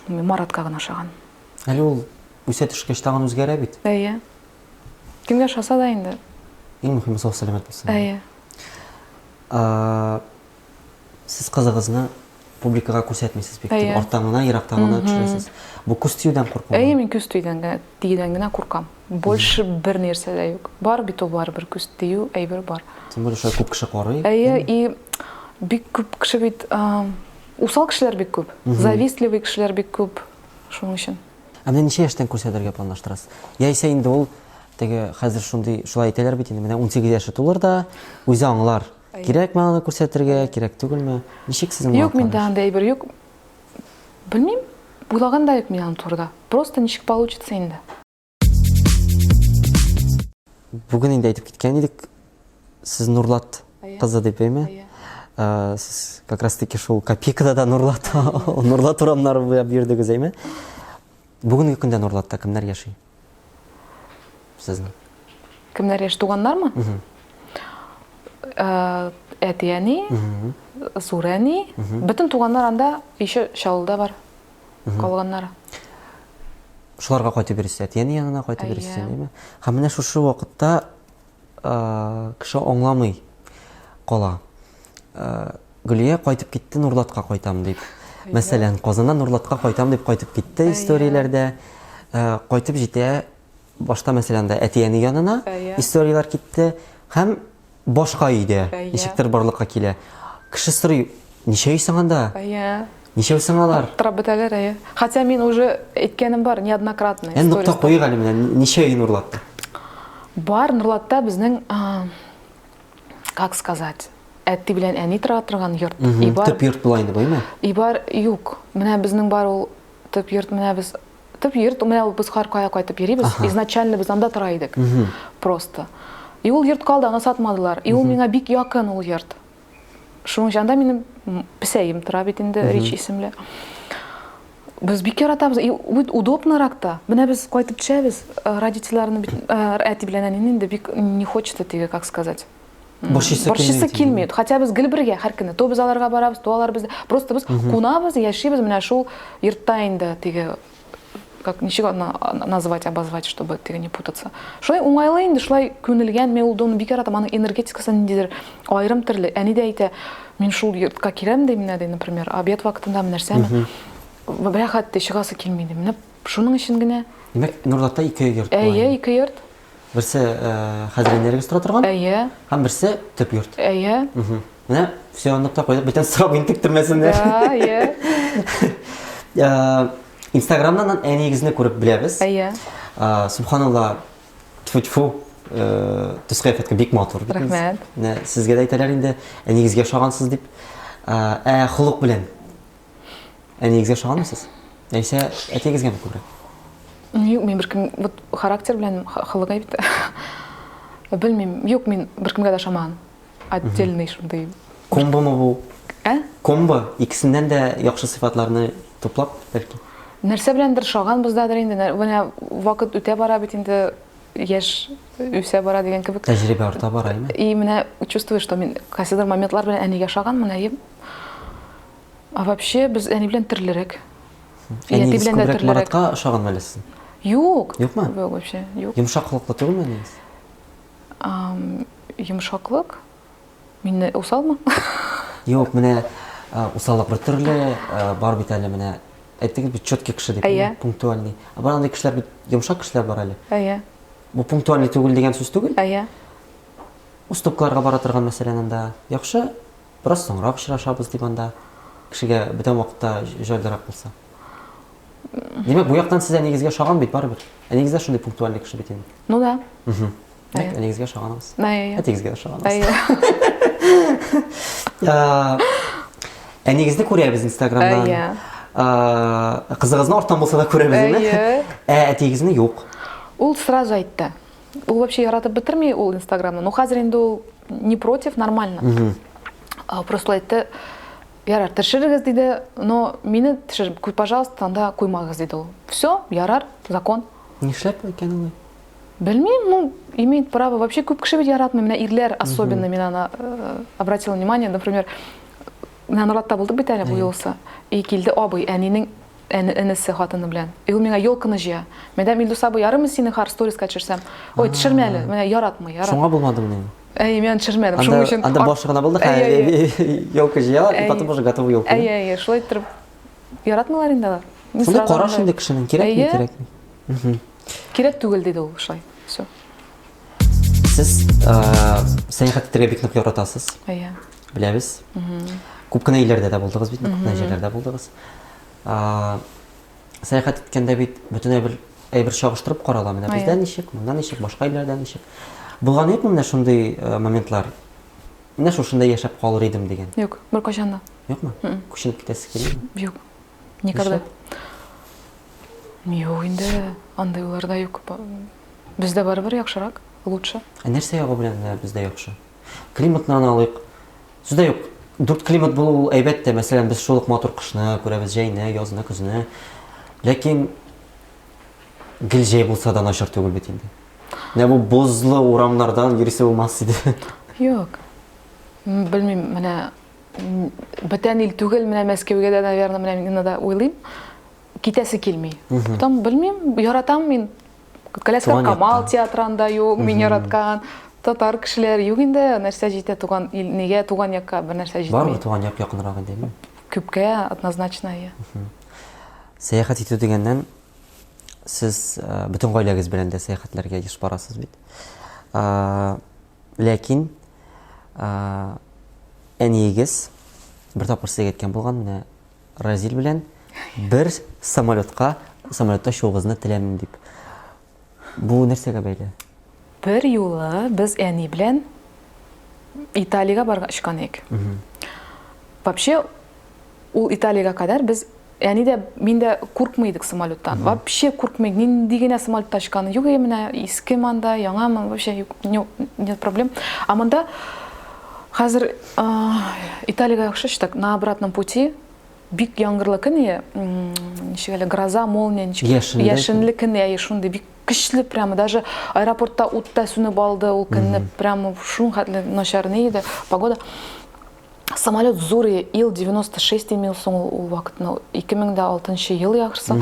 Маратка гына ошаган.
Әле ул үсә төшкәч тагын үзгәрә бит.
Әйе. Кемгә ошаса да инде.
Иң мөһиме сау сәламәт булсын.
Әйе.
Сез кызыгызны публикага күрсәтмисез бик. Әйе. Арттан гына, ерактан гына төшерәсез. Бу күз тиюдән курку.
Әйе, мин күз тиюдән генә, тиюдән генә куркам. Больше бер нәрсә дә юк. Бар бит ул барыбер күз тию әйбер бар.
Тем более шулай күп кеше карый.
Әйе, и бик күп кеше бит усал кешеләр бик күп, завистливый кешеләр бик күп. Шуның өчен.
Ә менә ничә яшьтән күрсәтергә планлаштырасыз? Яисә инде ул теге хәзер шундый шулай әйтәләр бит инде, менә 18 яше тулыр да, үзе аңлар. Кирәкме аны күрсәтергә, кирәк түгелме? Ничек сезнең
Юк, миндә андый әйбер юк. Белмим, уйлаган да юк мин аның турыда. Просто ничек получится инде.
Бүген инде әйтеп киткән идек, сез Нурлат кызы дип, әйме? Сез как раз таки шул копейкада да Нурлат, Нурлат урамнары буйлап йөрдегез, әйме? Бүгенге көндә Нурлатта кемнәр яши? Сезнең.
Кемнәр яши? Туганнармы? Әти-әни, зур әни, бөтен туганнар анда, еще Чаллыда бар. Калганнары.
Шуларга кайтып йөрисез, әти-әни янына кайтып йөрисез, әйеме? Һәм менә шушы вакытта кеше аңламый кала. Гөлия кайтып китте, Нурлатка кайтам дип. Мәсәлән, Казаннан Нурлатка кайтам дип кайтып китте историяләрдә. Кайтып җитә, башта мәсәлән дә әти-әни янына историяләр китте һәм башка өйдә ничектер барлыкка килә. Кеше сорый, ничә өй соң анда?
Әйе.
Ничәү соң алар?
Аптырап бетәләр, әйе. Хотя мин уже әйткәнем бар, неоднократно.
Ә нокта куйык әле менә, ничә өй Нурлатта?
Бар, Нурлатта безнең, как сказать, әти белән әни тора торган йорт.
И бар, төп йорт була инде бу, әйме?
И бар, юк. Менә безнең бар ул төп йорт, менә без төп йорт, менә ул без һәр кая кайтып йөрибез. Изначально без анда тора идек. Просто. И ул йорт калды, аны сатмадылар. И ул миңа бик якын ул йорт. Шуның өчен анда минем песәем тора бит инде, Рич исемле. Без бик яратабыз, и бит удобнырак та. Менә без кайтып төшәбез, э, родительләрне бит, э, әти белән әнине инде бик не хочется теге, как сказать.
Борчыйсы
Борчыйсы килми. Хотя без гел бергә һәр көнне. То без аларга барабыз, то алар бездә. Просто без кунабыз, яшибез менә шул йортта инде теге как ничек аны назвать, обозвать, чтобы теге не путаться. Шулай уңайлы инде, шулай күнелгән, мин ул домны бик яратам, аның энергетикасы ниндидер аерым төрле. Әни дә әйтә, мин шул йортка киләм ди, менә ди, например, обед вакытында нәрсәме. Рәхәт ди, чыгасы килми ди. Менә шуның өчен генә.
Димәк, Нурлатта ике йорт.
Әйе, ике йорт.
Берсе э, хәзер энергиясе тора торган.
Әйе.
Һәм берсе төп йорт.
Әйе.
Менә все нокта куйдык, бүтән сорап интектермәсеннәр.
Да, әйе.
Э, Инстаграмнан әниегезне күреп беләбез.
Әйе.
Э, субханалла, тьфу-тьфу, э, төс кыяфәткә бик матур бит.
Рәхмәт.
Менә сезгә дә әйтәләр инде, әниегезгә ошагансыз дип. Ә холык белән әниегезгә ошаганмы сез? Яисә әтиегезгәме күбрәк?
Юк, мин беркем вот характер белән холык әйбит. Белмим. Юк, мин беркемгә дә ошамаган. Отдельный шундый.
Комбомы бу?
Ә?
Комбо икесеннән дә яхшы сыйфатларны туплап, бәлки.
Нәрсә беләндер ошаганбыздадыр инде. Менә вакыт үтә бара бит инде, яшь үсә бара дигән кебек.
Тәҗрибә арта бара, әйме?
И менә чувствую, что мин кайсыдыр моментлар белән әнигә ошаганмын, әйе. А вообще без әни белән төрлерәк.
Әниегез күбрәк Маратка ошаганмы әллә сезнең?
Юк.
Юкмы?
Юк, вообще, юк.
Йомшак холыклы түгелме әниегез?
Йомшаклык? Мин усалмы?
Юк, менә усаллык бер төрле, бар бит әле менә әйттегез бит четкий кеше дип, пунктуальный. Ә бар андый кешеләр бит йомшак кешеләр бар әле.
Әйе.
Бу пунктуальный түгел дигән сүз түгел.
Әйе.
Уступкаларга бара торган мәсәлән анда. Яхшы, бераз соңрак очрашабыз дип анда. Кешегә бүтән вакытта җайлырак булса. Димәк, бу яктан сез әнигезгә ошаган бит барыбер. Әнигез дә шундый пунктуальный кеше бит инде.
Ну да.
Димәк, әнигезгә ошаганыгыз.
Әйе.
Әтигезгә дә ошаганыгыз. Әйе. Әнигезне күрәбез Инстаграмнан.
Әйе.
Кызыгызны арттан булса да күрәбез, әйе.
Әйе.
Ә әтиегезне юк.
Ул сразу әйтте. Ул вообще яратып бетерми ул Инстаграмны. Ну, хәзер инде ул не против, нормально. Просто әйтте, Ярар, төшерегез, диде, но мине төшер, пожалуйста, анда куймагыз, диде ул. Все, ярар, закон.
Нишләп икән алай?
Белмим, ну, имеет право. Вообще күп кеше бит яратмый, менә ирләр особенно, мин аны э, обратила внимание, например, менә Нуратта булдык бит әле бу юлысы. И килде абый, әнинең энесе хатыны белән. И ул миңа елканы җыя. Мәдәм Илдус абый, ярыймы сине хар сториска төшерсәм? Ой, төшермә әле, менә яратмый, яратмый.
Шуңа булмадымыни?
Әйе, мин төшермәдем. Шуның өчен
анда башы гына булды, елка җыялар, и потом уже готовый елка.
Әйе, әйе, шулай иттереп яратмыйлар инде алар.
Шундый караш инде кешенең, кирәкми, кирәкми.
Кирәк түгел диде ул шулай. Все.
Сез сәяхәт итәргә бик нык яратасыз.
Әйе.
Беләбез. Күп кенә илләрдә дә булдыгыз бит, күп кенә җирләрдә булдыгыз. Сәяхәт иткәндә бит бөтен әйбер әйбер чагыштырып карала. Менә бездә ничек, монда ничек, башка илләрдә ничек. Булган юкмы менә шундый э, моментлар? Менә шушында яшәп калыр идем дигән.
Юк, беркайчан да.
Юкмы? Күченеп китәсе килмиме?
Юк. Никогда. Юк инде, андый уйлар да юк. Бездә барыбер яхшырак, лучше.
Ә нәрсә ягы белән менә бездә яхшы? Климатны алыйк. Сүз дә юк, дүрт климат булу ул әйбәт тә, мәсәлән, без шул ук матур кышны күрәбез, җәйне, язны, көзне. Ләкин гел җәй булса да начар түгел бит инде. Менә бу бозлы урамнардан йөрисе булмас иде.
Юк. Белмим, менә бүтән ил түгел, менә Мәскәүгә дә, наверное, менә мин да уйлыйм. Китәсе килми. Потом белмим, яратам мин. Коляска Камал театрында юк, мин яраткан. Татар кешеләр юк инде, нәрсә җитә туган ил, нигә туган якка бер нәрсә җитми?
Барыбер туган як якынрак инде, әйеме?
Күпкә однозначно, әйе.
Сәяхәт итү дигәннән, сез э, бөтен гаиләгез белән дә сәяхәтләргә еш барасыз бит. Э, ләкин э, әниегез бер тапкыр сезгә әйткән булган, менә Разил белән бер самолетка, самолетта очуыгызны теләмим дип. Бу нәрсәгә бәйле?
Бер юлы без әни белән Италиягә барган очкан идек. Вообще ул Италиягә кадәр без әни дә мин дә куркмый идек самолеттан. Вообще куркмый. Нинди генә самолетта очканы юк иде менә иске монда, яңамы, вообще юк, нет проблем. А монда хәзер Италиягә яхшы очтык. На обратном пути Бик яңгырлы көн ие, ничек әле, гроза, молния, ничек?
Яшенле.
Яшенле көн, әйе, шундый бик көчле прямо, даже аэропортта ут та сүнеп алды ул көнне, прямо шуның хәтле начар ни иде, погода. Самолет зур ие, Ил-96 имел соң ул, ул вакытны, 2006 ел яхшысы.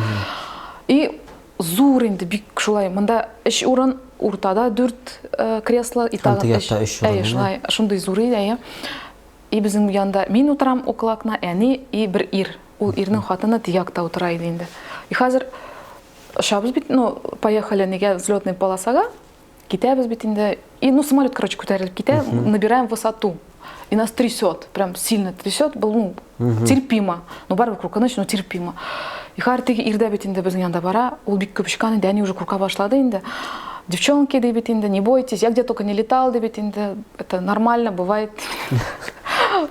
И зур инде, бик шулай, монда өч урын, уртада дүрт э, кресло, и тагын
теге якта өч урын,
Әйе, шулай, шундый зур иде, әйе. И безнең янда мин утырам около окна, әни и бер ир. Ул ирнең хатыны теге якта утыра иде инде. И хәзер очабыз бит, ну, поехали нигә взлетный полосага, китәбез бит инде. И, ну, самолет, короче, күтәрелеп китә, набираем высоту. И нас трясет, прям сильно трясет, был, ну, терпимо. Ну, барыбер куркыныч, но терпимо. И хәзер теге ир дә бит инде безнең янда бара, ул бик күп очкан инде, әни уже курка башлады инде. Девчонки, ди бит инде, не бойтесь, я где только не летал, ди бит инде, это нормально, бывает.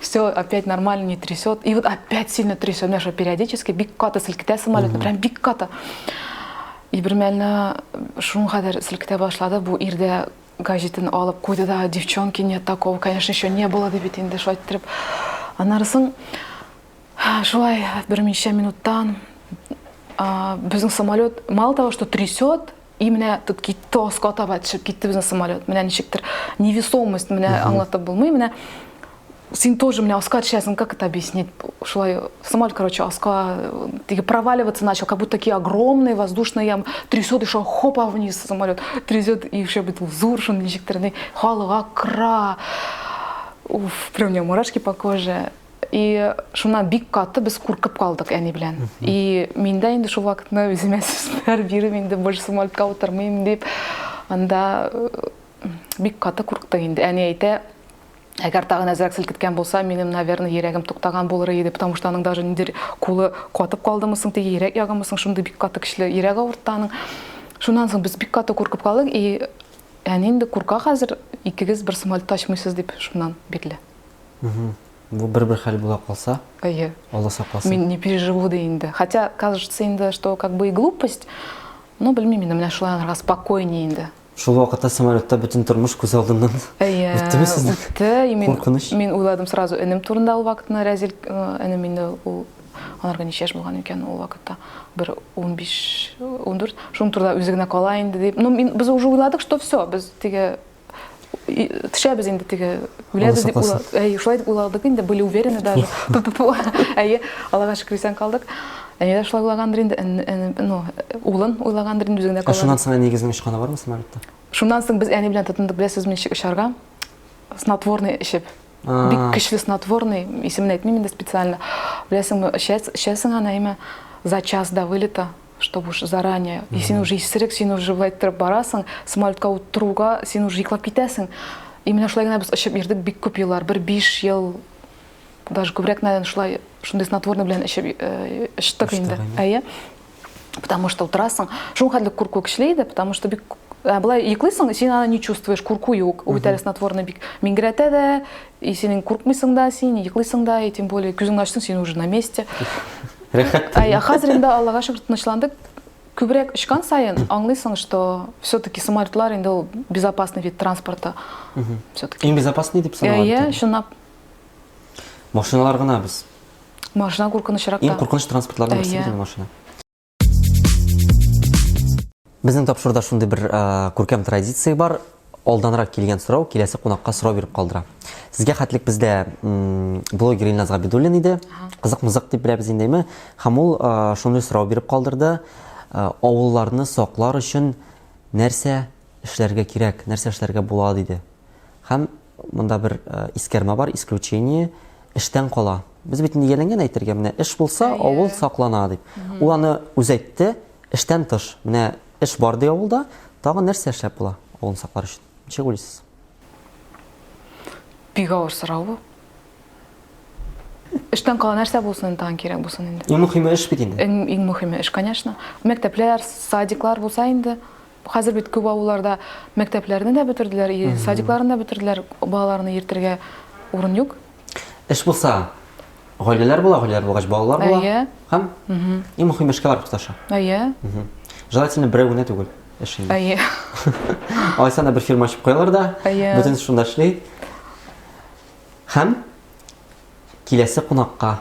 Все опять нормально, не трясет. И вот опять сильно трясет. Менә шул периодически бик каты селкетә самолетны, прям бик каты. И бер мәлне шуның кадәр селкетә башлады, бу ир дә газетын алып куйды да, девчонки, нет такого, конечно, еще не было, ди бит инде, шулай иттереп. Аннары соң шулай берничә минуттан безнең самолет мало того, что трясет, И менә тут китте аска таба төшеп китте безнең самолет. Менә ничектер невесомость менә аңлатып булмый. Менә син тоже менә аска төшәсең, как это объяснить? Шулай самолет, короче, аска теге проваливаться начал, как будто такие огромные воздушные ямы. Трясет еще хопа вниз самолет. Трясет и еще бит зур шундый ничектер халык акыра. Уф, прям у меня мурашки по коже. И шуннан бик каты без куркып калдык әни белән. И мин дә инде шул вакытны үземә сүзләр биреп инде больше самолетка утырмыйм дип, анда э, бик каты курктык инде. Әни әйтә, әгәр тагын әзрәк селкеткән булса, минем, наверное, йөрәгем туктаган булыр иде, потому что аның даже ниндидер кулы катып калдымы соң, теге йөрәк ягымы соң, шундый бик каты көчле йөрәк авыртты аның. Шуннан соң без бик каты куркып калдык, и әни инде курка хәзер, икегез бер самолетта очмыйсыз дип, шуннан бирле.
Бу бер-бер хәл була калса,
Әйе.
Алла сакласын.
Мин не переживу да инде. Хотя, кажется инде, что как бы и глупость, но белмим инде, менә шулай анарга спокойнее инде.
Шул вакытта самолетта бөтен тормыш күз алдыннан
Әйе,
үттеме сезнең?
Үтте. И мин,
Куркыныч.
Мин уйладым сразу энем турында ул вакытны, Рәзил энем инде ул анарга ничә яшь булган икән ул вакытта? Бер 15, 14. Шуның турында үзе генә кала инде дип. Ну, мин, без уже уйладык, что все, без теге төшәбез инде теге үләбез дип әйе шулай дип уйладык инде были уверены даже әйе Аллага шөкер исән калдык әни дә шулай уйлагандыр инде ну улын уйлагандыр инде үзе генә
калган шуннан соң әниегезнең очканы бармы самолетта
шуннан соң без әни белән тотындык беләсезме ничек очарга снотворный эчеп бик көчле снотворный исемен әйтмим инде специально беләсеңме эчәсең аны әйме за час до вылета чтобы уж заранее. И син уже исерек, син уже былай иттереп барасың, самолетка утыруга син уже йоклап китәсең. И менә шулай гына без очып йөрдек бик күп еллар, бер 5 ел, даже күбрәк, наверное, шулай шундый снотворный белән эчеп э, очтык инде. Әйе. Потому что утырасың, шул хәтле курку көчле иде, потому что бик ә, былай йоклыйсың, син аны не чувствуешь, курку юк. Ул бит әле снотворный бик миңгерәтә дә, и синең куркмыйсың да, син йоклыйсың да, и тем более күзеңне ачтың, син уже на месте.
Рәхәт.
Ә хәзер инде Аллага шөкер тынычландык. Күбрәк очкан саен аңлыйсың, что все-таки самолетлар инде ул безопасный вид транспорта. Все-таки.
Иң безопасный дип санала.
Әйе, чынлап.
Машиналар гына без.
Машина куркынычрак та.
Иң куркыныч транспортларның берсе бит машина. Безнең тапшыруда шундый бер күркәм традиция бар. Алданрак килгән сорау киләсе кунакка сорау биреп калдыра. Сезгә хәтлек бездә блогер Илназ Габидуллин иде. Кызык мызык дип беләбез инде, әйме? Һәм ул шундый сорау биреп калдырды. Авылларны саклар өчен нәрсә эшләргә кирәк, нәрсә эшләргә була диде. Һәм монда бер искәрмә бар, исключение, эштән кала. Без бит инде ияләнгән әйтергә, менә эш булса, авыл саклана дип. Ул аны үзе әйтте, эштән тыш. Менә эш бар ди авылда, тагын нәрсә эшләп була авылны саклар өчен? Ничек уйлыйсыз?
Бик авыр сорау бу. Эштән кала нәрсә булсын инде, тагын кирәк булсын инде.
Иң мөхиме эш бит инде.
Иң, иң мөхиме эш, конечно. Мәктәпләр, садиклар булса инде. Хәзер бит күп авылларда мәктәпләрне дә бетерделәр, и садикларны да бетерделәр, балаларны йөртергә урын юк.
Эш булса, гаиләләр була, гаиләләр булгач балалар була.
Әйе.
Һәм иң мөхиме эшкә барып тоташа.
Әйе.
Желательно берәү генә түгел эш инде.
Әйе.
Алайса да бер фирма ачып куялар да,
Әйе.
бөтенесе шунда эшли. Һәм киләсе кунакка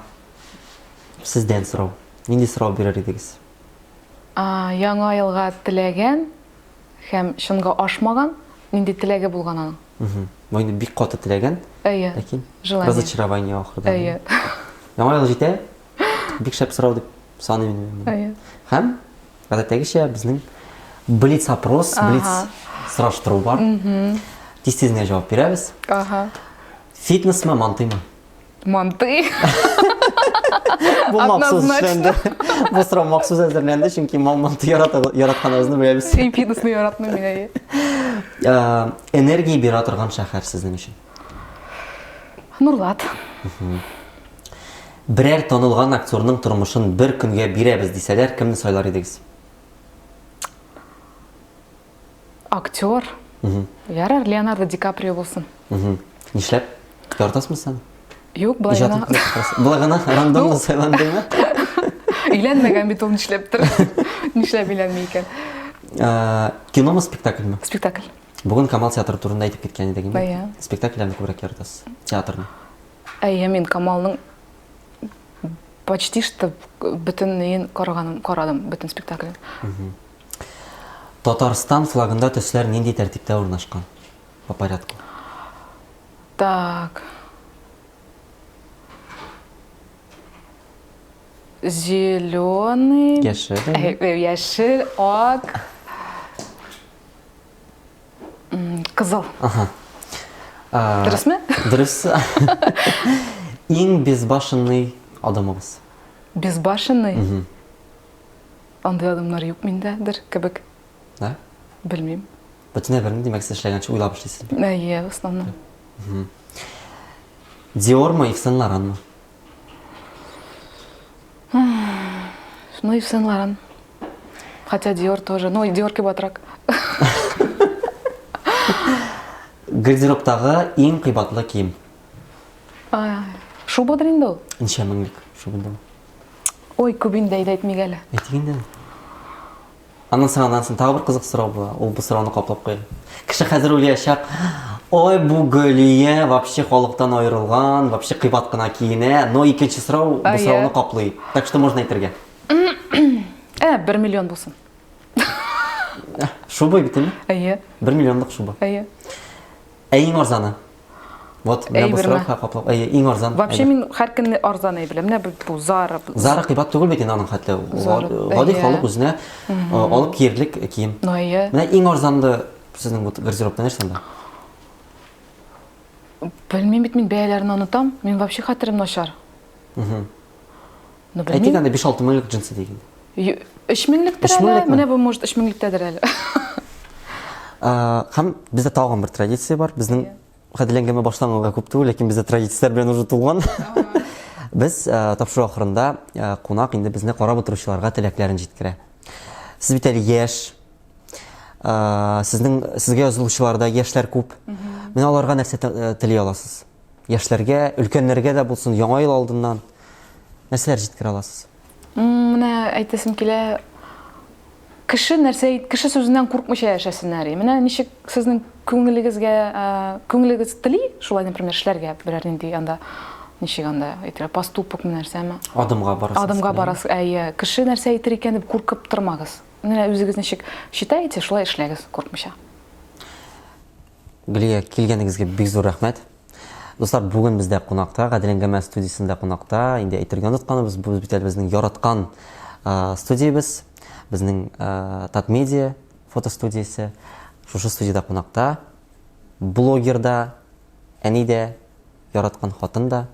сездән сорау. Нинди сорау бирер идегез?
Яңа елга теләгән һәм чынга ашмаган нинди теләге булган аның?
Бу инде бик каты теләгән.
Әйе.
Ләкин
Желание.
разочарование ахырда.
Әйе.
Яңа ел җитә. Бик шәп сорау дип саныйм инде мин.
Әйе.
Һәм гадәттәгечә безнең блиц опрос, блиц сораштыру бар. Тиз-тиз генә җавап бирәбез.
Ага.
Фитнесмы, мантыймы?
Манты.
Бу махсус
Однозначно.
эшләнде. Бу сорау махсус әзерләнде, чөнки манты яратканыбызны беләбез.
Мин фитнесны яратмыйм мин, әйе.
Э, энергия бирә торган шәһәр сезнең өчен.
Нурлат.
Берәр танылган актерның тормышын бер көнгә бирәбез дисәләр, кемне сайлар идегез?
Актер. Ярар, Леонардо Ди Каприо булсын.
Нишләп? Яратасызмы сез аны?
Юк, былай гына.
Былай гына рандомно сайландымы?
Өйләнмәгән бит ул нишләптер. Нишләп өйләнми икән?
Э, киномы, спектакльме?
Спектакль.
Бүген Камал театры турында әйтеп киткән идек инде.
Әйе.
Спектакльләрне күбрәк яратасыз, театрны.
Әйе, мин Камалның почти что бөтен неен караганым, карадым, бөтен спектаклен.
Татарстан флагында төсләр нинди тәртиптә урнашкан? По порядку.
Так. Зеленый.
Яшел.
Яшел, ак. Кызыл.
Ага.
Дөресме?
Дөрес. Иң безбашенный адымыгыз.
Безбашенный? Андый адымнар юк миндәдер кебек.
Да?
Белмим.
Бөтенләй берни, димәк, сез эшләгәнче уйлап эшлисез.
Әйе, в основном.
Диормы, Ив Сен Лоранмы?
Ну, Ив Сен Лоран. Хотя Диор тоже. Ну, Диор кыйбатрак.
Гардеробтагы иң кыйбатлы кием.
Шубадыр инде ул.
Ничә меңлек шуба инде ул?
Ой, күп инде, әйдә әйтмик әле.
Әйтик инде. Аннан соң, аннан соң тагы бер кызык сорау була. Ул бу сорауны каплап куя. Кеше хәзер уйлаячак, ой, бу Гөлия вообще халыктан аерылган, вообще кыйбат кына киенә. Но икенче сорау бу сорауны каплый. Так что можно әйтергә.
Ә, 1 миллион булсын.
Шуба бит инде.
Әйе.
1 миллионлык шуба.
Әйе.
Ә иң арзаны? Вот, менә бу сорау каплап. Әйе, иң арзан.
Вообще мин һәр көнне арзан әй беләм. Менә бу Zara.
Zara кыйбат түгел бит инде аның хәтле. Гади халык үзенә алып киярлек кием.
Ну, әйе.
Менә иң арзанлы сезнең бу гардеробта нәрсә анда?
Белмим бит мин бәяләрен онытам. Мин вообще хәтерем начар.
Ну, белмим. Әйтик анда 5-6 меңлек джинсы диген.
3 меңлектер әле. Менә бу может 3 меңлектәдер әле.
Һәм бездә тагын бер традиция бар. Безнең хәтер әңгәмә башланганга күп түгел, ләкин бездә традицияләр белән уже тулган. Без тапшыру ахырында кунак инде безне карап утыручыларга теләкләрен җиткерә. Сез бит әле яшь, сезнең сезгә язылучылар да яшьләр күп. Менә аларга нәрсә тели аласыз? Яшьләргә, өлкәннәргә дә булсын, яңа ел алдыннан нәрсәләр җиткерә аласыз?
Менә әйтәсем килә, кеше нәрсә кеше сүзеннән куркмыйча яшәсеннәр. Менә ничек сезнең күңелегезгә, күңелегез тели, шулай, например, эшләргә берәр нинди анда ничек анда әйтелә, поступок нәрсәме?
Адымга барасыз.
Адымга барасыз, әйе. Кеше нәрсә әйтер икән дип куркып тормагыз. Менә үзегез ничек считаете, шулай эшләгез, куркмыйча.
Гөлия, килгәнегезгә бик зур рәхмәт. Дуслар, бүген бездә кунакта, Гадел әңгәмә студиясендә кунакта, инде әйтергә онытканыбыз, бу бит әле безнең яраткан студиябез, безнең Татмедиа фотостудиясе. Шушы студиядә кунакта. Блогер да, әни дә, яраткан хатын да,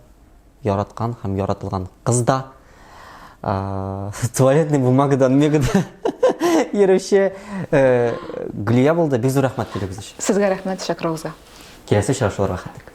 яраткан һәм яратылган кыз да, туалетный бумагадан мегада йөрүче Гөлия булды. Бик зур рәхмәт килүегез өчен.
Сезгә рәхмәт чакыруыгызга.
Киләсе очрашуларга хәтлек.